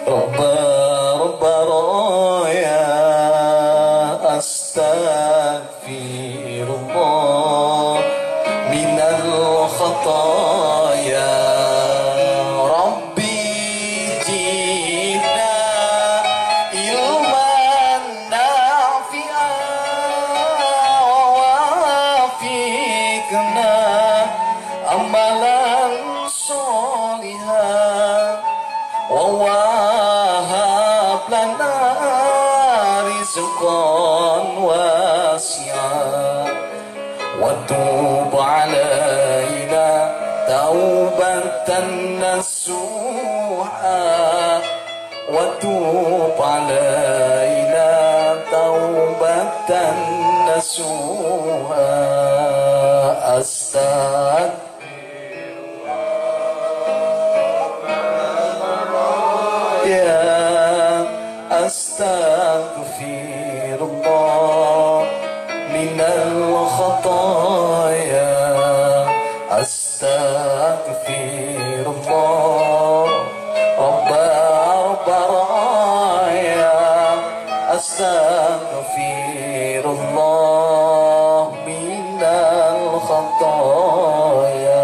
Rabba Rabbaraya astaghfirullah minal khataya Rabbi jidna ilman nafi'a wa wafiqna amalan sholihan wa wahab lana rizqan wasi'a wa tub alaina taubatan nasuha wa tub alaina taubatan nasuha astag ya astaghfirullah minal khataya astaghfirullah rabba rabbaraya astaghfirullah minal khataya.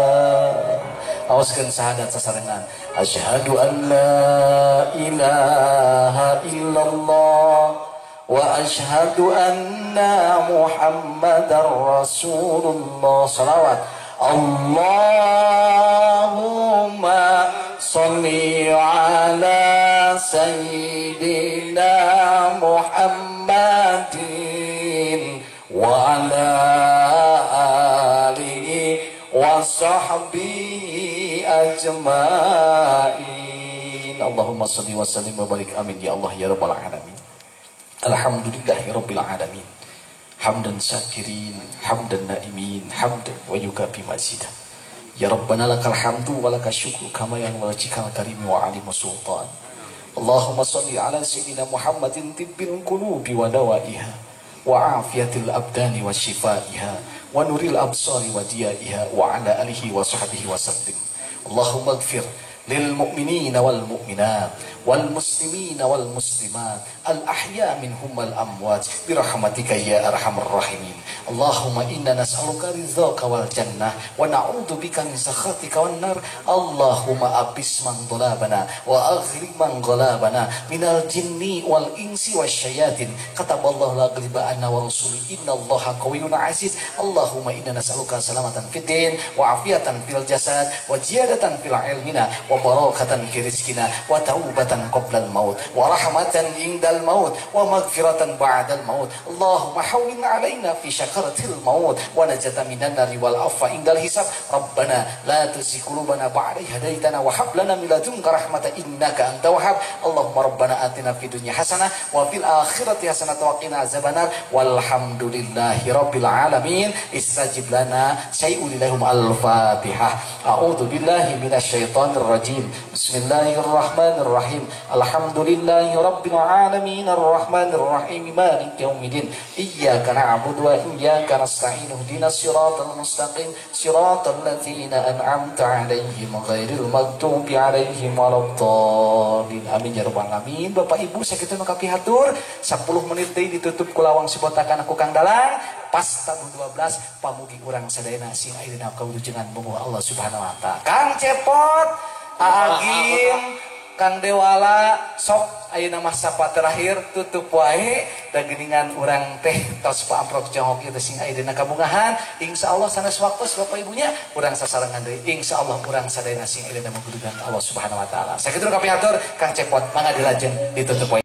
Awaskeun syahadat sasarengan. Asyhadu an la ilaha illallah wa asyhadu anna Muhammadar Rasulullah. Salawat. Allahumma sholli ala sayyidina Muhammadin wa ala alihi wa sahbihi ajmain. Allahumma sholli wa sallim wa barik. Amin ya Allah ya rabbal alamin. Alhamdulillahi rabbil alamin. Hamdan syakirin, hamdan naimin, hamdan wa yukafi mazidah. Ya Rabbana lakal hamdu wa lakal syukru kama yanbaghi lil karimi wa alim sultan. Allahumma sholli ala sayyidina Muhammadin tibbil qulubi wa dawaiha wa afiyatil abdani wa shifaiha wa nuril absari wa diyaiha wa ala alihi wa sahbihi wa sallim. Allahumma ighfir lil mu'minina wal mu'minat wal muslimina wal muslimat al ahya minhum wal amwat bi rahmatika ya arhamar rahimin. Allahumma inna nas'aluka ridhaka wal jannah wa na'udzu bika min sakhatika wan nar. Allahumma abis man dhalabana wa aghlib man ghalabana minal jinni wal insi wasyayatin. Kataballahu la ghaliba anna wa rasuli innallaha qawiyyun aziz. Allahumma inna nas'aluka salamatan fid din wa afiatan fil jasad wa ziyadatan fil ilmina wa barakatan fi rizqina wa taubatan qabla al-maut wa rahmatan indal maut wa maghfiratan ba'dal maut. Allahumma hawwin alaina fi syakaratil maut wa najata minan nari wal afwa indal hisab. Rabbana la tuzigh qulubana ba'da idh hadaitana wa hab lana min ladunka rahmatan innaka antal wahhab. Allahumma rabbana atina fid dunya hasanah wa fil akhirati hasanah wa qina azabannar. Walhamdulillahi rabbil alamin. Istajib lana syai'ulillahum al-fatihah. A'udzu billahi minasyaitonir rajim. Bismillahirrahmanirrahim. Alhamdulillahi rabbil alamin arrahmanir rahim maliki yaumiddin. Iyyaka na'budu wa iyyaka nasta'in. Ihdinas siratal mustaqim siratal ladzina an'amta 'alaihim ghairil maghdubi 'alaihim waladdallin. Amin ya rabbal alamin. Bapak Ibu sakitu nu kapihatur 10 menit deui ditutup ku lawang sibotakan ku Kang Dalang. Pas tabuh 12 pamugi urang sadayana sing ayeuna kawilujengan bunga Allah Subhanahu wa taala. Kang Cepot, Agim, Kang Dewala, sok ayeuna mah sapa terakhir tutup wae da geuningan urang teh tos paamprok jongok ieu teh sing ayeuna kabungahan. Insyaallah sanes waktos Bapak Ibunya urang sasarengan deui. Insyaallah urang sadayana sing ayeuna manggudugan Allah Subhanahu wa taala. Sakitu nu kapihatur Kang Cepot mangga dilajeng ditutup wae.